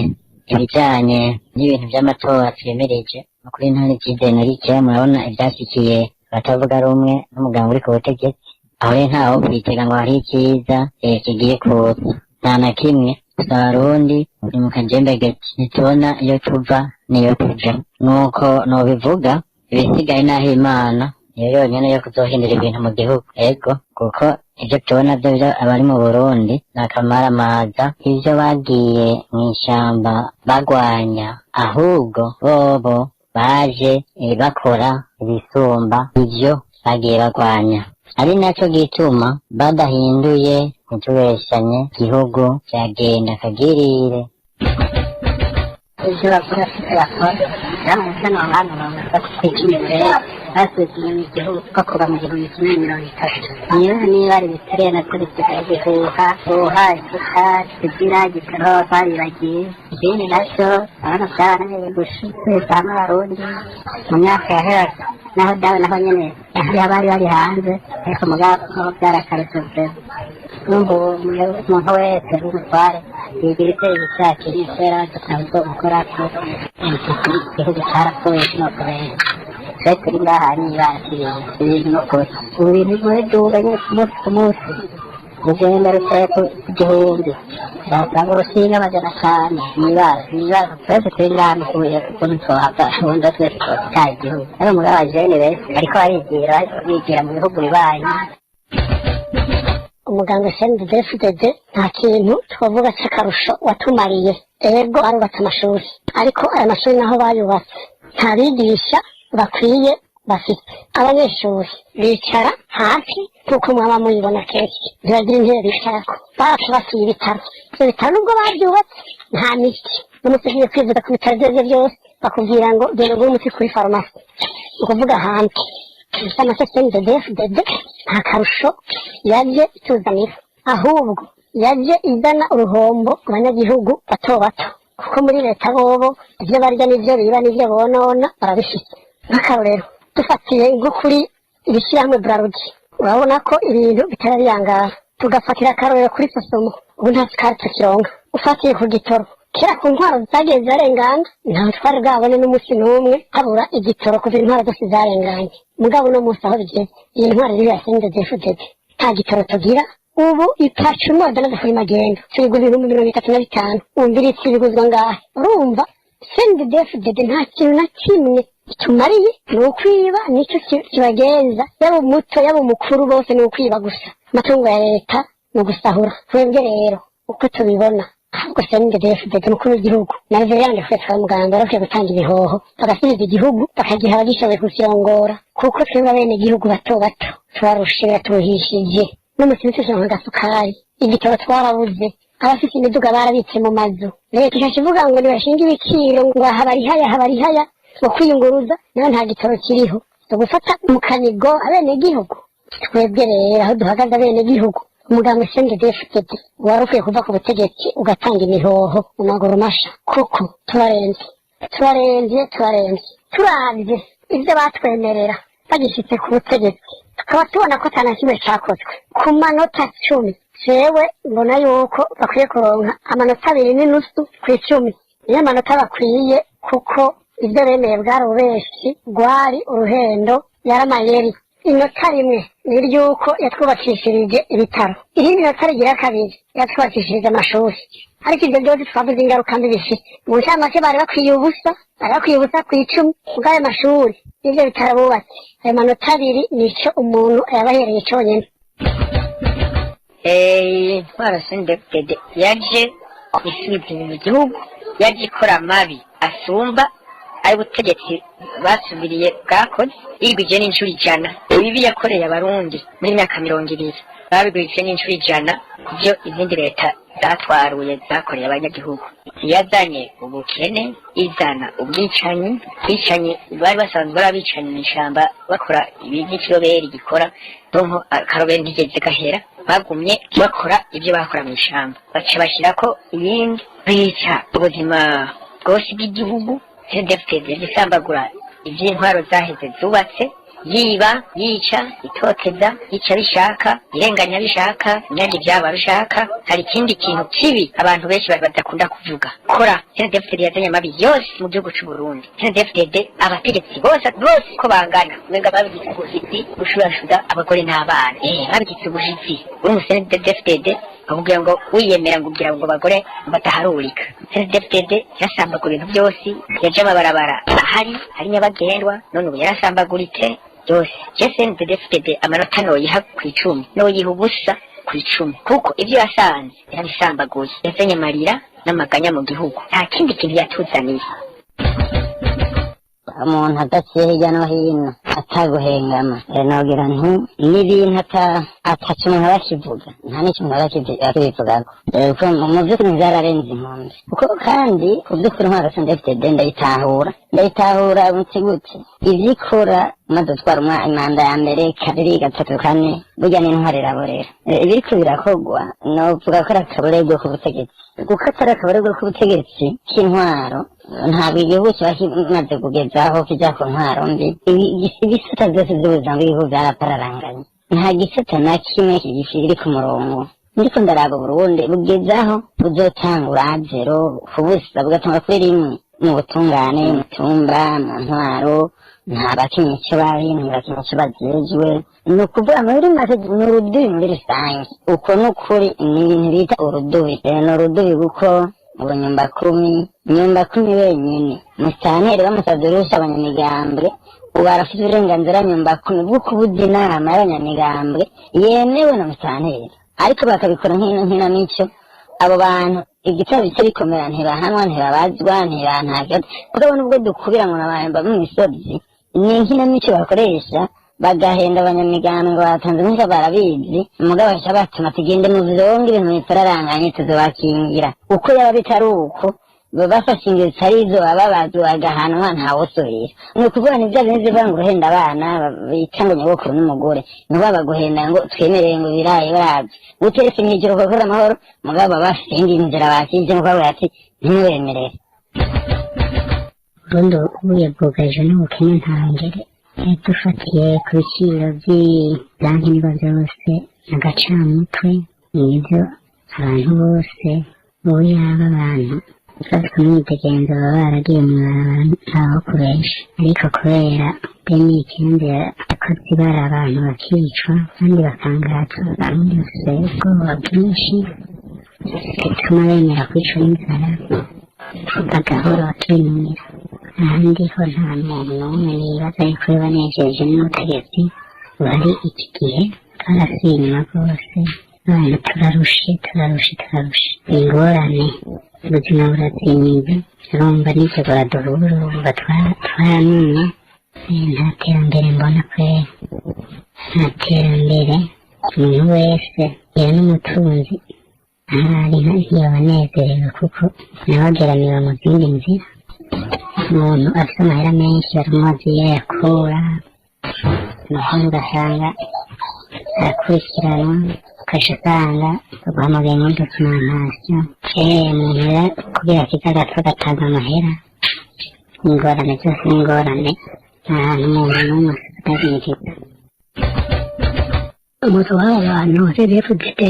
ibijanye n'ibintu vy'amatora twimirije, nukuri nta n'icizere na gikeya. Murabona ivyashikiye abatavuga rumwe n'umuganga uri ku butegetsi. Aho rero ntawo kwitega ngo hariho iciza kigiye kuza, nta na kimwe. Gusa Abarundi ni mu kajembegete, ntitubona iyo tuva n'iyo tuja. Nuko nobivuga, ibisigaye n'aho Imana niyo yonyene yo kuzohindura ibintu mu gihugu. Ego, kuko ivyo tubona vyo vyo abari mu Burundi ni akamaramaza. Ivyo bagiye mw'ishamba bagwanya, ahubwo bobo baje bakora ibisumba ivyo bagiye bagwanya, ari naco gituma badahinduye, ntitubeshanye, igihugu vyagenda kagirire. Ivyo bavuga siko bakora. Namwe hano kwica basubiza inyuma igihugu ko kuva mu 1030, niyo niba ari ibiturire navyo bisigaye bihuha huha, isukari kugira gitoro baribagiye. Ikindi nacyo urabona vyarananiye gushyikiza hamwe Abarundi mu myaka yahera, naho dawe naho nyene hariho abari bari hanze, ariko mugabo byarakarutse vraiment. Numva ubu umuntu wese w'umutware yigira icyo yishakiye, kubera ntabwo mukorako. Igihugu carapfuye, sinokubera twe turi ngaha niba ibintu nukuri ubu bintu biduga nyine ku munsi ku munsi, urugendo ruteye ku 1000, urasanga urushinga 500. Mwibara mwibara, twese turi ngaha nukuye ukuntu twohava ubundi twese twotitaye igihugu. Ariko mugabo abajene benshi bariko barigira, bigira mu bihugu bibanyi. Umuganga CNDD-FDD nta kintu twavuga cy'akarusho watumariye. Ego, arubatse amashuri, ariko aya mashuri naho bayubatse nta bigisha bakwiye bafite. Abanyeshuri bicara hasi nk'uko mwaba muyibona kenshi, ntibagira intebe bicarako. Baratubakiye ibitaro, ibyo bitaro nubwo babyubatse nta miti. N'umunsi ugiye kwivuza ku bitaro ibyo aribyo byose, bakubwira ngo genda ugure umuti kuri farumasi, ni ukuvuga hanze. Inshamake, CNDD-FDD nta karusho yaje ituzanira, ahubwo yaje izana uruhombo ku banyagihugu bato bato, kuko muri leta bobo ibyo barya n'ibyo biba n'ibyo bonona barabifite. Nk'akarorero, dufatiye nko kuri ibishyirahamwe Brarudi, urabona ko ibintu bitara biyangara. Tugafatira akarorero kuri SOSOMO, ubu nta sukari tukironka. Ufatiye ku gitoro, kera ku ntwaro zagiye zirarengana ntaho twari bwabone n'umunsi n'umwe habura igitoro kuva intwaro zose zarenganye. Mugabo uno munsi aho bigeze, iyi ntwaro iri ya CNDD-FDD, nta gitoro tugira. Ubu ipaci umwodana kuri magendo tuyigura 35,000. Wumviritse ibiguzwa ngahe? Urumva CNDD-FDD nta kintu na kimwe itumariye, ni ukwiba, nicyo kibagenza. Yaba umuto, yaba umukuru, bose ni ukwiba gusa. Amatungo ya leta ni ugusahura. Twebwe rero uko tubibona, ahubwo CNDD-FDD, umukuru w'igihugu na Reverend Fred Muganga barakwiye gutanga ibihoho, bagasubiza igihugu, bakagiha abagishoboye kukirongora, kuko twebwe abenegihugu bato bato turarushe, biraturuhishije. N'umunsi ntituronka agasukari, igitoro twarabuze, abafite imiduga barabitse mu mazu. Leta ikaca ivuga ngo ntibashinge ibiciro, ngo aha barihaya, aha barihaya, ngo kwiyunguruza nayo nta gitoro kiriho. Ni ugufata mu kanigo abenegihugu. Twebwe rero aho duhagaze, abenegihugu, umuganga CNDD-FDD wari ukwiye kuva ku butegetsi, ugatanga imihoho mu maguru masha, kuko turarembye, turarembye, turarembye. Turavye ibyo batwemerera bagishyitse ku butegetsi, tukaba tubona ko atana kimwe cakozwe. Ku manota 10, jewe mbona yuko bakwiye kuronka amanota 2.5 ku 10. Niyo manota bakwiye, kuko ibyo bemeye bwari ububeshi, rwari uruhendo, yari amayeri. Inota rimwe ni iry'uko yatwubakishirije ibitaro, irindi nota rigira kabiri yatwubakishirije amashuri. Ariko ibyo byose twavuze ingaruka mbi bifite. Mu ncamake, bari bakwiye ubusa, bari bakwiye ubusa ku 10 kubw'ayo mashuri n'ibyo bitaro bubatse. Ayo manota abiri nico umuntu yabahereye conyene. Intwaro CNDD yaje isubiza inyuma igihugu, yaje ikora amabi asumba ay'ubutegetsi basubiriye bwakoze, yigwije n'inshuro 100. Ibibi yakoreye Abarundi muri myaka 20 babigwije n'inshuro 100 ku byo izindi leta zatwaruye zakoreye abanyagihugu. Yazanye ubukene, izana ubwicanyi. Bwicanyi bari basanzwe ari abicanyi mw'ishamba, bakora ibi nk'ikiroberi gikora donko akaroberi ntigeze gahera, bagumye bakora ibyo bakora mw'ishamba, baca bashyirako ibindi, bica ubuzima bwose bw'igihugu. CNDD-FDD isambagura iby'intwaro zaheze zubatse, yiba, yica, itoteza, yica bishaka, irenganya bishaka, inyaga ibyabo bishaka. Hari ikindi kintu kibi abantu benshi badakunda kuvuga kora: CNDD-FDD yazanye amabi yose mu gihugu c'u Burundi. CNDD-FDD, abategetsi bose bose ko bangana, umenga babigize ubuhizi, gushurashuza abagore n'abana, babigize ubuhizi. Uri mu CNDD-FDD bakubwira ngo wiyemera, ngo ugira ngo abagore bataharurika. CNDD-FDD yarasambagura ibintu byose, yaje amabarabara ahari ari nyabagendwa, none ubu yarasambaguritse byose. Je CNDD-FDD amanota noyiha ku 10, noyiha ubusa ku 10, kuko ibyo yasanze yarabisambaguye, yazanye amarira n'amaganya mu gihugu, nta kindi kintu yatuzaniye. Umuntu adaciye hirya no hino, ataguhengama, nogira nti n'ibintu ataco umuntu aba akivuga, nta n'ikintu aba akibivugako. Kuko mu vy'ukuri vyararenze inkombe. Kuko kandi ku vy'ukuri intwaro CNDD-FDD ndayitahura, ndayitahura gute gute ivyo ikora. Umaze gutwara imanda ya mbere, kabiri, gatatu, kane, burya n'intwaro iraborera. Ibiriko birakorwa novuga ko ari akaborerwe k'ubutegetsi, kuko atari akaborerwe k'ubutegetsi k'intwaro, ntabwo igihugu kiba kimaze kugezaho kija ku ntwaro mbi. Ibisata vyose vy'ubuzima bw'igihugu vyarapararanganye, nta gisata na kimwe kiri ku murongo. Ndiko ndaraba Uburundi bugezaho buzotangura zéro, ku busa, bugatangura kuri rimwe, mu butungane, mu tumba, mu ntwaro, nta bakinyi ico bari, ntibakinyi ico bajejwe. Ni ukuvuga muri make ni urudubi muri rusange. Uko ni ukuri, ni ibintu bita urudubi. Ni urudubi kuko ubu nyumba kumi, nyumba kumi wenyene, musitanteri bamusavye uruhusha abanyamigambwe, ubu arafite uburenganzira nyumba kumi bwo kubuza inama y'abanyamigambwe yemewe na musitanteri, ariko bakabikora nk'inamico. Abo bantu igitabo bice bikomera, ntibahanwa, ntibabazwa, ntibantavyo. Mugabo nubwo dukubira ngo nabantu bamwe imisozi, ni inkinamico bakoresha, bagahenda abanyamigambwe ngo batanze impushya, barabizi. Mugabo baca batuma tugende mu vyongo, ibintu bitararanganye, tuzobakingira. Uko yaba bitari uko. Bafashe ingero zitari zo, bababazwa bagahanwa, ntawusubira. Ni ukuvuga ni bya bindi bivuga ngo uruhenda abana bita ngo nyogokuru n'umugore, ni ukuvuga baguhenda ngo twemerere ngo ibirayi barabye uteretse mw'ijoro ukakora amahoro, mugabo baba bafite iyindi nzira bakije nuko bavuga ati ntimubemerere. Burundi ubuye bwugarijwe n'ubukene ntangere. Dufatiye ku biciro by'ibyankenerwa byose, agacamutwe nibyo abantu bose ubu yaba abantu bafite umwidegenzo baba baragiye mu ibarabara ntaho kubesha, ariko kubera bene ikindi yakoze ibara abantu bakicwa kandi bakangazwa, abarundi bafise ubwoba bwinshi bituma bemera kwicwa n'inzara bagahora bakinumira. Ahandi ho nta muntu n'umwe nibaza yuko banejeje n'ubutegetsi buhari iki gihe. Twarasubiye inyuma rwose, abantu turarushe, turarushe, turarushe, ingorane, ubuzima burazimvye. Urumva n'ivyo buraduhura, urumva twaranumye. Nta terambere mbona kweri, nta terambere. Umuntu wese yera n'umutunzi ahari ntiyoba anezerewe kuko nawe ageramiwe mu zindi nzira. Umuntu afite amahera menshi baramubaza iyo ayakura, naho ugasanga arakurikiranwa, ukaca usanga baguhamagaye muri documentation. Umuntu rero kugira akize agatwe agatanga amahera, ingorane zose n'ingorane, nta hantu umuntu n'umwe atazinjiza. Umuzo w'aba bantu CDFDT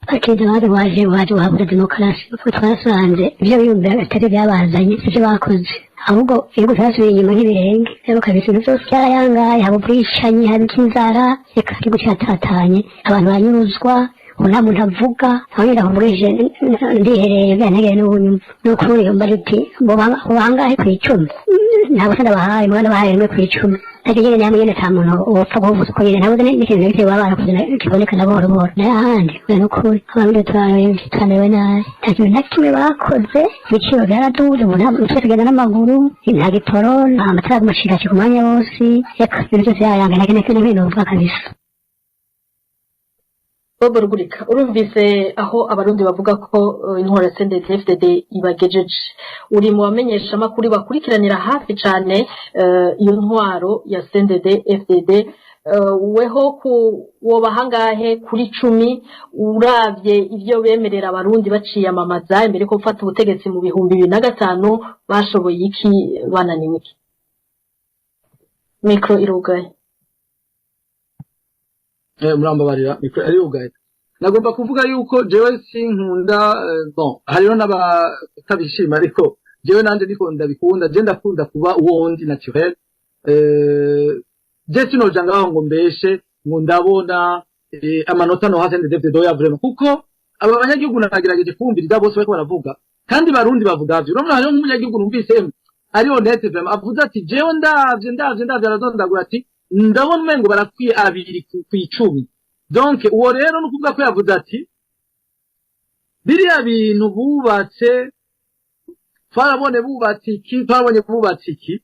bakiza baje waje waje wabuze demokarasi, kuko twasanze ibyo biyumvira atari byabazanye, ibyo bakoze, ahubwo igihugu cyasubiye inyuma nk'ibirenge. Rero kabisa ibintu byose byarayangaye, haba ubwicanyi, haba icy'inzara, reka igihugu cyatatanye, abantu banyuruzwa, ubu nta muntu avuga. Aho nyine ndakuvugishije ndihereye byantegeye n'ubunyumva ni ukuri mba uti bangahe ku 10? Nta busa ndabahaye, mwana bahaye 1 ku 10. Ariko nyine namwe nyine nta muntu wopfa kuvuza uko nyine ntabuze n'ikintu na kimwe baba barakoze kiboneka na buhoro buhoro. Nayo ahandi oya, ni ukuri abarundi turamerewe nabi, nta kintu na kimwe bakoze. Ibiciro byaraduze, ubu nta twese tugenda n'amaguru, nta gitoro, nta matara aguma ku mwanya wose, reka ibintu byose yayanga, nta kintu na kimwe novuga kabisa. Bob Rugurika, urumvise aho abarundi bavuga ko intwaro ya CNDD-FDD ibagejeje. Uri mu bamenyesha amakuru bakurikiranira hafi cane iyo ntwaro ya CNDD-FDD. Weho ku woba hangahe kuri 10 uravye ivyo bemerera abarundi baciyamamaza imbere ko gufata ubutegetsi mu 2005? Bashoboye iki? Bananiwe iki? Micro irugaye. Murambabarira, micro ari yugaye. Nagomba kuvuga yuko jewe sinkunda, bon, hariho n'abatabishima, ariko jewe nanje niko ndabikunda. Je ndakunda kuba uwo ndi naturel. Je sinoja ngaho ngo mbeshe ngo ndabona amanota no hasi ndevye doya vraiment, kuko aba banyagihugu nagerageje kumviriza bose bariko baravuga, kandi barundi bavuga vyo. Urabona hariho nk'umunyagihugu numvise ari honnête vraiment, avuze ati jewe ndavye, ndavye, ndavye, aradondagura ati ndabona umengo barakwiye 2 ku 10. Donc uwo rero ni ukuvuga ko yavuze ati biriya bintu bubatse, twarabone bubatse iki, twarabonye bubatse iki,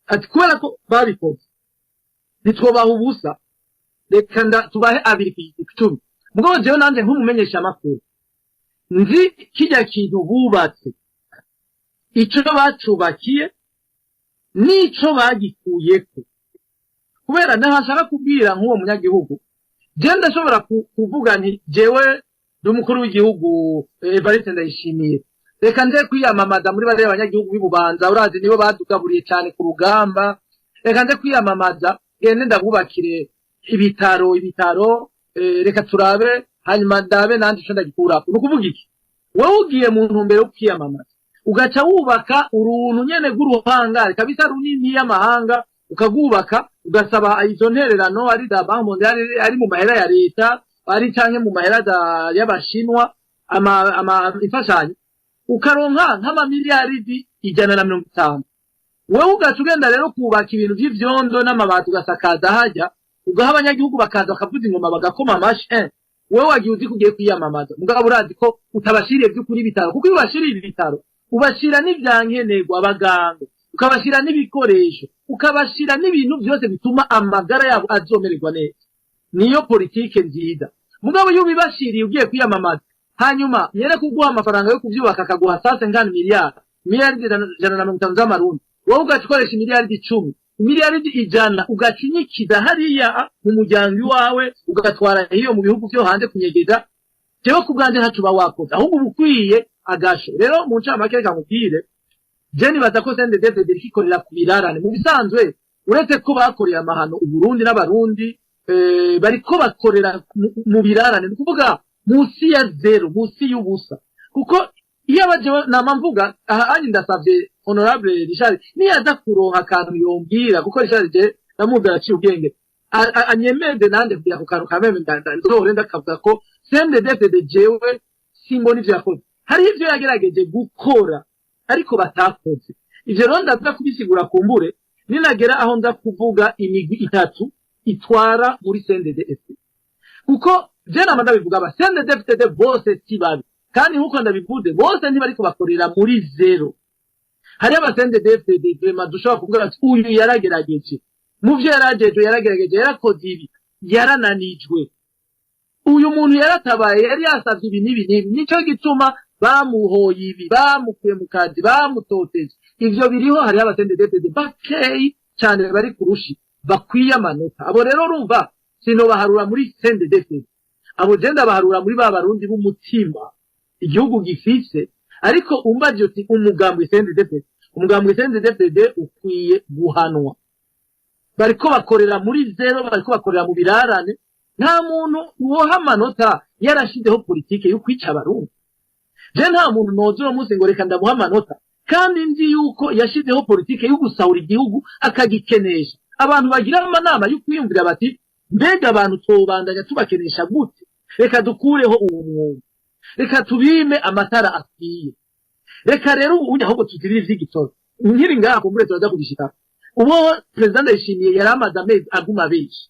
ati kubera ko babikoze ntitwobaha ubusa, reka nda tubahe 2 ku 10. Mugabo jewe nanje nk'umumenyesha amakuru nzi kirya kintu bubatse, ico bacubakiye n'ico bagikuyeko, kubera ntashaka kubwira nk'uwo munyagihugu. Je ndashobora kuvuga nti jewe ndi umukuru w'igihugu Evariste Ndayishimiye, reka nje kwiyamamaza muri bariya abanyagihugu b'Ibubanza, urazi nibo badugaburiye cyane ku rugamba, reka nje kwiyamamaza gende ndabubakire ibitaro, reka turabe, hanyuma ndabe nanje ico ndagikurako. Ni ukuvuga iki? Wowe ugiye mu ntumbero yo kwiyamamaza, ugaca wubaka uruntu nyene rw'uruhangare kabisa runini y'amahanga, ukagwubaka, ugasaba izo ntererano, ari za Banque mondiale, ari mu mahera ya leta, ari canke mu mahera y'abashinwa, ama imfashanyo, ukaronka nk'amamiliyaridi 150, wewe ugaca ugenda rero kubaka ibintu vy'ivyondo n'amabati, ugasakaza hajya, ugaha abanyagihugu bakaza bakavuza ingoma bagakoma amashi. Wewe wagiye uzi ko ugiye kwiyamamaza, mugabo urazi ko utabashiriye by'ukuri ibitaro, kuko iyo ubashiriye ibitaro ubashira n'ivyankenerwa, abaganga, ukabashira n'ibikoresho, ukabashira n'ibintu byose bituma amagara yabo azomererwa neza. Niyo politike nziza. Mugabo iyo ubibashiriye ugiye kwiyamamaza, hanyuma yere kuguha amafaranga yo kuvyubaka, akaguha 150 miliyari. Miliyaridi 150 z'amarundi, wowe ugaca ukoresha miliyaridi 10, miliyaridi 100 ugaca unyikiza hariya mu muryango iwawe, ugatwara iyo mu bihugu vyo hanze kunyegeza. Jewe ku bwanje ntaco uba wakoze, ahubwo uba ukwiye agasho. Rero mu ncamake, reka nkubwire, je nibaza ko CNDD-FDD iriko ikorera ku birarane. Mu bisanzwe, uretse ko bakoreye amahano Uburundi n'Abarundi, bariko bakorera mu birarane, ni ukuvuga munsi ya zéro, munsi y'ubusa. Kuko iyo abajewe nama mvuga aha anyi, ndasavye honorable Richard niyaza kuronka akantu yombwira, kuko Richard je ndamuzi, araciye ubwenge, anyemeze nande kugira ku kantu kameme nzohore ndakavuga ko CNDD-FDD jewe simbona ivyo yakoze. Hariho ivyo yagerageje gukora ariko batakoze. Ivyo rero ndaza kubisigura kumbure ninagera aho nza kuvuga imigwi itatu itwara muri CNDD-FDD, kuko je nama ndabivuga, aba CNDD-FDD bose si babi, kandi nkuko ndabivuze, bose ntibariko bakorera muri zéro. Hariho aba CNDD-FDD vraiment dushobora kuvuga ati uyu yaragerageje mu vyo yarageje, yaragerageje, yarakoze ibi, yarananijwe, uyu muntu yaratabaye, yari yasavye ibi n'ibi n'ibi, nico gituma bamuhoye ibi, bamukuye mu kazi, bamutoteje. Ivyo biriho. Hariho aba CNDD-FDD bakeyi cane bari kurushi bakwiye amanota. Abo rero urumva sinobaharura muri CNDD-FDD, abo je ndabaharura muri ba Barundi b'umutima igihugu gifise. Ariko umbaje uti umugambwe CNDD-FDD, umugambwe CNDD-FDD ukwiye guhanwa. Bariko bakorera muri zéro, bariko bakorera mu birarane. Nta muntu woha amanota yarashizeho politike yo kwica Abarundi. Je nta muntu noza uno munsi ngo reka ndamuha amanota kandi nzi yuko yashizeho politike yo gusahura igihugu, akagikenesha. Abantu bagira amanama yo kwiyumvira bati mbega abantu twobandanya tubakenesha gute? Reka dukureho uwo mwuga, reka tubime amatara akwiye, reka rero ubundi ahubwo tuzibire ivy'igitoro. Nkiri ngaha, kumbure turaza kubishikako. Ubo Perezida Ndayishimiye yari amaze amezi aguma benshi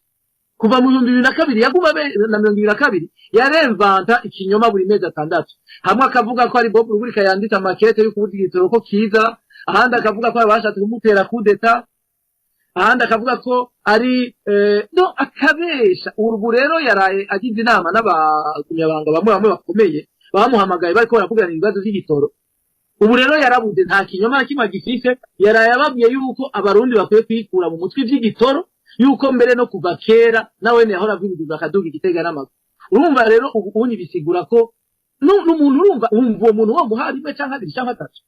kuva mu 2002, yaguma na 2022, yaremvanta ikinyoma buri mezi 6. Hamwe akavuga ko ari Bob Rugurika yanditse amakete yo kubuza igitoro ko kiza, ahandi akavuga ko abashatse kumutera kudeta, ahandi akavuga ko ari no akabesha. Ubu rero yaraye agize inama n'abagumyabanga bamwe bamwe bakomeye bamuhamagaye, bariko baravugana ibibazo vy'igitoro. Ubu rero yarabuze, nta kinyoma na kimwe agifise. Yaraye ababwiye yuko Abarundi bakwiye kwikura mu mutwe ivy'igitoro, yuko mbere no kuva kera nawe yahora avuga akaduga igitega n'amaguru. Urumva rero ubu unyi bisigura ko n'umuntu, urumva, wumva uwo muntu womuha rimwe canke abiri canke atatu.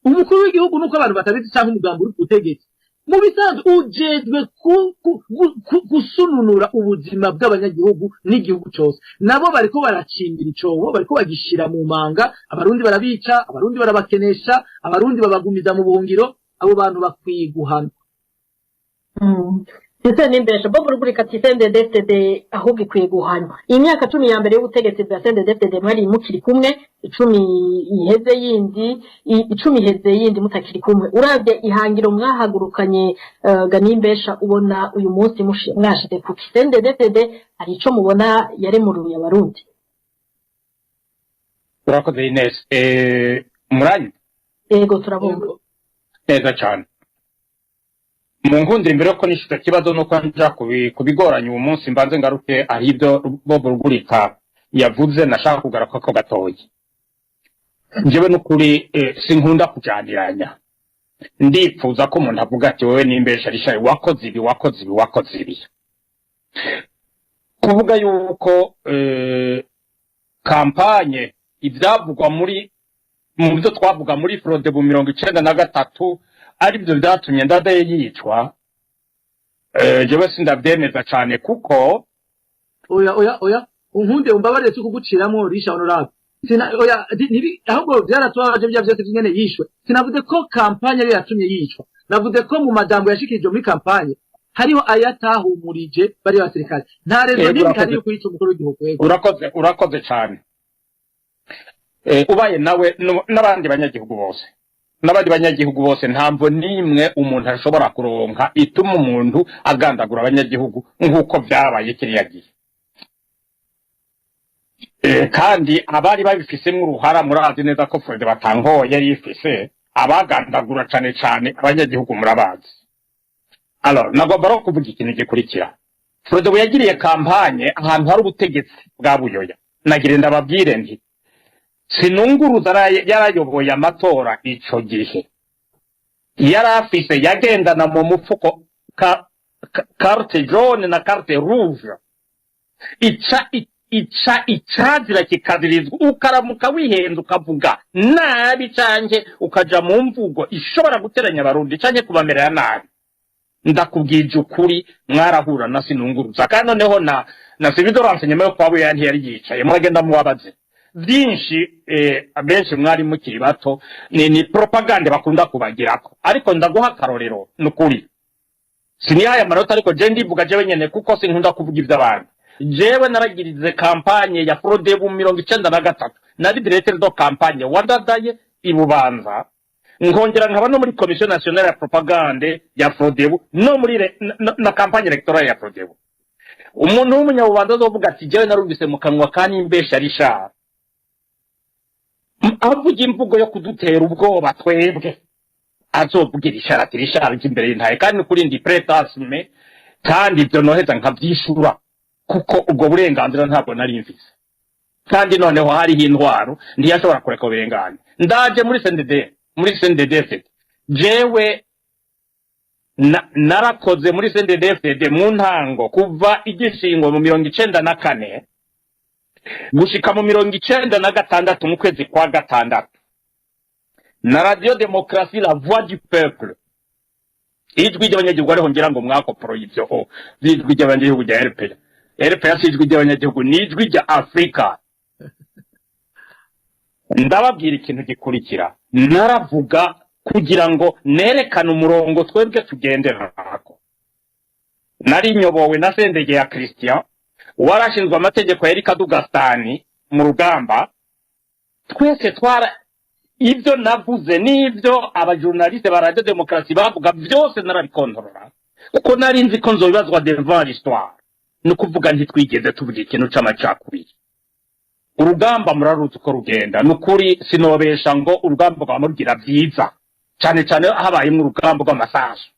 Umukuru w'igihugu, nuko abantu batabizi, canke umugambi uri ku butegetsi, mu bisanzwe ujejwe gusununura ubuzima bw'abanyagihugu n'igihugu cose. Nabo bariko baracimbira icobo, bariko bagishira mu manga. Abarundi barabica, Abarundi barabakenesha, Abarundi babagumiza mu buhungiro. Abo bantu bakwiye guhanwa. Ndetse n'imbesha Bob Rugurika ati CNDD-FDD ahubwo ikwiye guhanywa. Iyi myaka 10 ya mbere y'ubutegetsi bwa CNDD-FDD mwari mukiri kumwe, 10 iheze yindi, 10 iheze yindi mutakiri kumwe. Uravye ihangiro mwahagurukanye, Ganimbesha, ubona uyu munsi mwashize kuki? CNDD-FDD hari ico mubona yaremuruye Abarundi? Urakoze, Ines. Muranyi? Yego, turabumva. Neza cyane. Mu nkundira, imbere yuko nishyura ikibazo nuko nja kubigoranya uwo munsi, mbanze ngaruke aho ibyo Bob Rugurika yavuze nashaka kugaruka ko gatoya. Njyewe n'ukuri sinkunda kujaniranya. Ndipfuza ko umuntu avuga ati wowe nimbesha Richard, wakoze ibi, wakoze ibi, wakoze ibi. Kuvuga yuko campagne, ibyavugwa muri mu byo twavuga muri Frodebu 93 aribyo byatumye Ndadaye yicwa, jewe sindabyemeza cyane kuko Oya, oya, oya, unkunde umbabarire cyo kuguciramo, Risha honorable. Sina, oya, ahubwo byaratubabaje bya byose by'ingene yishwe. Sinavuze ko campagne ariyo yatumye yicwa, navuze ko mu majambo yashikirije muri campagne hariho ayatahumurije bari basirikare. Nta raison Yego, n'imwe urakoze. ihari yo kwica umukuru w'igihugu, yego. Urakoze, urakoze cyane. Ubaye nawe n'abandi banyagihugu bose, ntamvo n'imwe umuntu ashobora kuronka ituma umuntu agandagura abanyagihugu nk'uko vyabaye kiriya gihe. Kandi abari babifisemwo uruhara, murazi neza ko Fred Batankoye yari ifise abagandagura cane cane abanyagihugu, murabazi. Alors nagomba rero kuvuga ikintu gikurikira. Frodebu yagiriye campagne ahantu hari ubutegetsi bwa Buyoya. Nagira ndababwire nti Sinunguruza yarayoboye amatora ico gihe, yari afise, yagendana mu mufuko carte jaune na carte rouge. Ica icazira kikazirizwa, ukaramuka wihenze, ukavuga nabi canke ukaja mu mvugo ishobora guteranya Abarundi canke kubamerera nabi, ndakubwije ukuri, mwarahura na Sinunguruza. Kandi noneho na service de renseignement yo kwa Buyoya ntiyari yicaye, muragenda mubabaze byinshi. Abenshi mwari mukiri bato, ni propagande bakunda kubagirako. Ariko ndaguha akarorero, nukuri sinihaye amanota, ariko je ndivuga jewe nyene kuko sinkunda kuvuga ivy'abandi. Jewe naragirize campagne ya Frodebu 93, nari directeur de campagne wa Ndadaye i Bubanza, nkongera nkaba no muri Commission nationale ya propagande ya Frodebu, no muri na campagne électorale ya Frodebu. Umuntu w'umunyabubanza azovuga ati: "Jewe narumvise mu kanwa ka Nimbesha Richard avuga imvugo yo kudutera ubwoba twebwe", azovuga Richard ati: "Richard ije imbere y'intahe." Kandi kuri ndi prêt à assumer, kandi ibyo noheza nkavyishura, kuko ubwo burenganzira ntabwo nari mfise. Kandi noneho hariho intwaro, ntiyashobora kureka birengane. Ndaje muri CNDD, muri CNDD-FDD. Jewe narakoze muri CNDD-FDD mu ntango, kuva igishingo mu 94 gushika mu 96, mu kwezi kwa gatandatu, na Radio Démocratie, La Voix du Peuple, Ijwi ry'Abanyagihugu. Ariho ngira ngo mwakoporoye ivyo ho vy'Ijwi ry'Abanyagihugu rya RPA. RPA si Ijwi ry'Abanyagihugu, ni Ijwi rya Afrika. Ndababwira ikintu gikurikira: naravuga kugira ngo nerekane umurongo twebwe tugenderako. Nari nyobowe na Sendege ya Christian, warashinzwe amategeko yari Kadugastani mu rugamba. Twese twara ibyo navuze n'ibyo abajournaliste ba Radio Demokarasi bavuga byose narabikontorora, kuko nari nzi ko nzobibazwa devant l'histoire. Ni ukuvuga, ntitwigeze tuvuga ikintu c'amacakubiri. Urugamba muraruzi uko rugenda. Ni ukuri sinobesha ngo urugamba rwama rugira byiza cyane cyane habayemo urugamba rw'amasasu,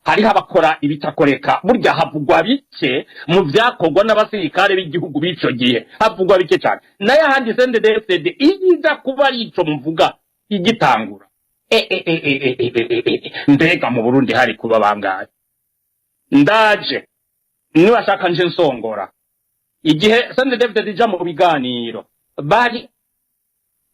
hariho abakora ibitakoreka. Burya havugwa bike mu byakorwa n'abasirikare b'igihugu b'ico gihe, havugwa bike cyane. Nayo ahandi, CNDD-FDD iyo iza kuba ari ico muvuga igitangura, mbega mu Burundi hari kuba bangahe? Ndaje niwashaka nje nsongora. Igihe CNDD-FDD ija mu biganiro, bari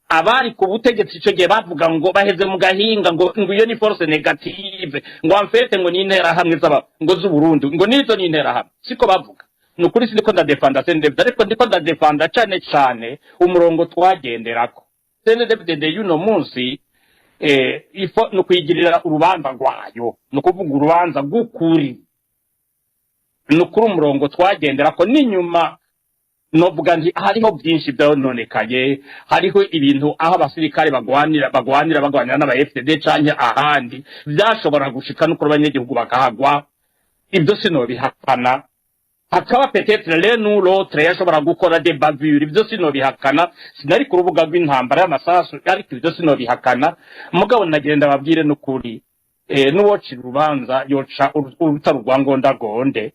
abari ku butegetsi ico gihe bavuga ngo baheze mu gahinga, ngo iyo ni force négative, ngo en fait ngo ni Interahamwe z'aba ngo z'Uburundi, ngo nizo ni Interahamwe, siko bavuga? Ni ukuri sindiko ndadefanda CNDD-FDD, ariko ndiko ndadefanda cane cane umurongo twagenderako. CNDD-FDD y'uno munsi, ifo ni ukuyigirira urubanza rwayo, ni ukuvuga urubanza rw'ukuri. Ni ukuri umurongo twagenderako n'inyuma, novuga nti hariho byinshi byononekaye. Hariho ibintu aho abasirikare bagwanira n'aba FDD canke ahandi, byashobora gushika no kuri abanyagihugu bakahagwa. Ibyo sinobihakana. Hakaba peut-être l'un ou l'autre yashobora gukora des bavures, ibyo sinobihakana. Sinari ku rubuga rw'intambara y'amasasu, ariko ibyo sinobihakana. Mugabo nagenda babwire n'ukuri, n'uwocira urubanza yoca urutari urwa ngondagonde.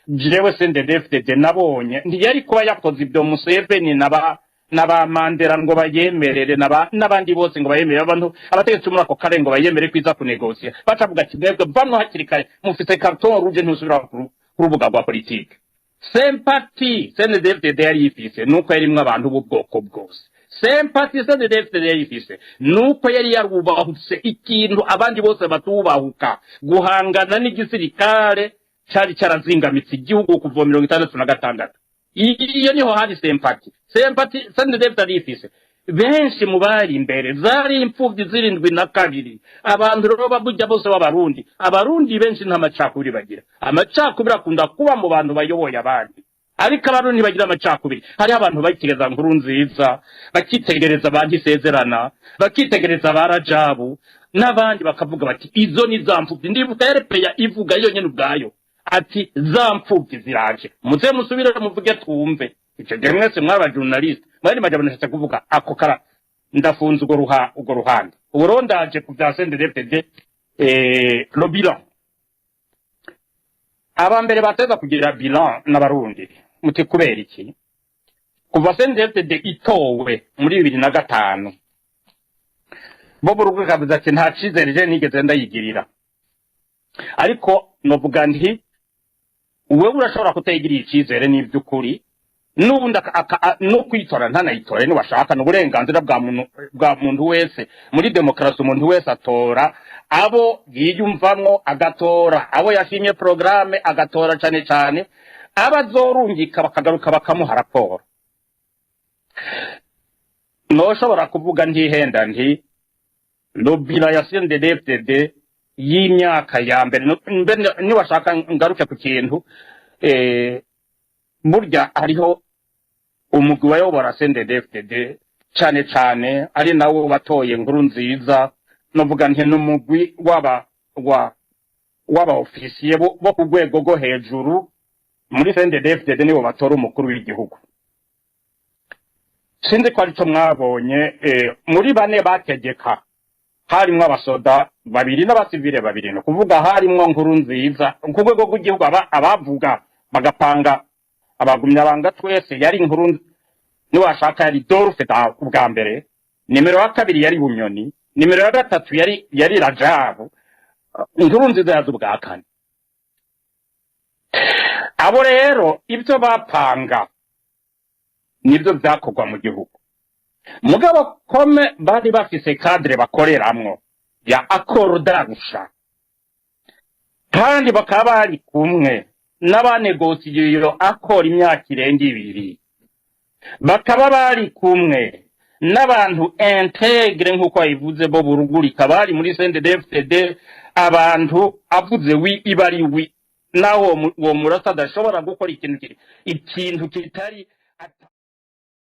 Jewe CNDD-FDD nabonye ntiyari kuba yakoze ibyo Museveni n'aba Mandela ngo bayemerere, n'abandi bose ngo bayemerere, abantu abategetsi muri ako karere ngo bayemere kwiza kunegosiya. Bacavuga ati: "Mwebwe vamwo hakiri kare, mufise carton rouge, ntusubira ku rubuga rwa politike." Sympathie CNDD-FDD yari ifise nuko yarimwo abantu b'ubwoko bwose. Sympathie CNDD-FDD yari ifise nuko yari yarubahutse ikintu abandi bose batubahuka, guhangana n'igisirikare cari carazingamitse igihugu kuva 66. Iyo niho hari sympathie. Sympathie CNDD-FDD yari ifise, benshi mu bari imbere zari imfuvyi z'72. Abantu rero babujya bose b'Abarundi, Abarundi benshi nta macakubiri bagira. Amacakubiri akunda kuba mu bantu bayoboye abandi, ariko Abarundi ntibagira amacakubiri. Hariho abantu bakitegereza Nkuru Nziza, bakitegereza ba Ntisezerana, bakitegereza ba Rajabu n'abandi, bakavuga bati: "Izo ni za mfuvyi." Ndibuka RPA ivuga yonyene ubwayo ati: "Za mfuvyi ziraje, muze musubire muvuge twumve." Ico gihe mwese mwaba journaliste mwari majambo. Nashatse kuvuga ako kara, ndafunze urwo ruhande. Ubu rero ndaje ku bya CNDD-FDD, le bilan. Aba mbere bateza kugira bilan n'Abarundi. Muti: "Kubera iki?" Kuva CNDD-FDD itowe muri 2005, Bob Rugurika avuze ati: "Nta cizere je nigeze ndayigirira." Ariko novuga nti wewe urashobora kutayigirira icizere n'ivy'ukuri, n'ubundi no kwitora ntanayitore niwashaka, ni uburenganzira bwa muntu wese. Muri demokarasi umuntu wese atora abo yiyumvamwo, agatora abo yashimye programme, agatora cane cane abo azorungika bakagaruka bakamuha raporo. Noshobora kuvuga ntihenda nti le bilan ya CNDD-FDD y'imyaka ya mbere mbe niwashaka ngaruke ku kintu, burya hariho umugwi wayobora CNDD-FDD cane cane, ari nawo watoye Nkurunziza. Novuga nti n'umugwi w'aba wa w'aba ofisiye bo ku rwego rwo hejuru muri CNDD-FDD, nibo batora umukuru w'igihugu. Sinzi ko arico mwabonye, muri bane bategeka harimwo abasoda babiri n'abasivile babiri. Ni ukuvuga harimwo Nkurunziza ku rwego rw'igihugu, abavuga bagapanga abagumyabanga twese yari Nkuru, niwashaka yari Dolphe ubwa mbere, nimero ya kabiri yari Bunyoni, nimero ya gatatu yari Rajabu, Nkurunziza yaza ubwa kane. Abo rero ibyo bapanga nibyo byakorwa mu gihugu. Mugabo comme bari bafise cadre bakoreramwo ya accord d'Arusha, kandi bakaba bari kumwe n'abanegosiye iyo accord imyaka irenga 2, bakaba bari kumwe n'abantu intègres nk'uko babivuze bo burugurika bari muri CNDD-FDD, abantu avuze oui iba ari oui, naho uwo murasa adashobora gukora ikintu kitari.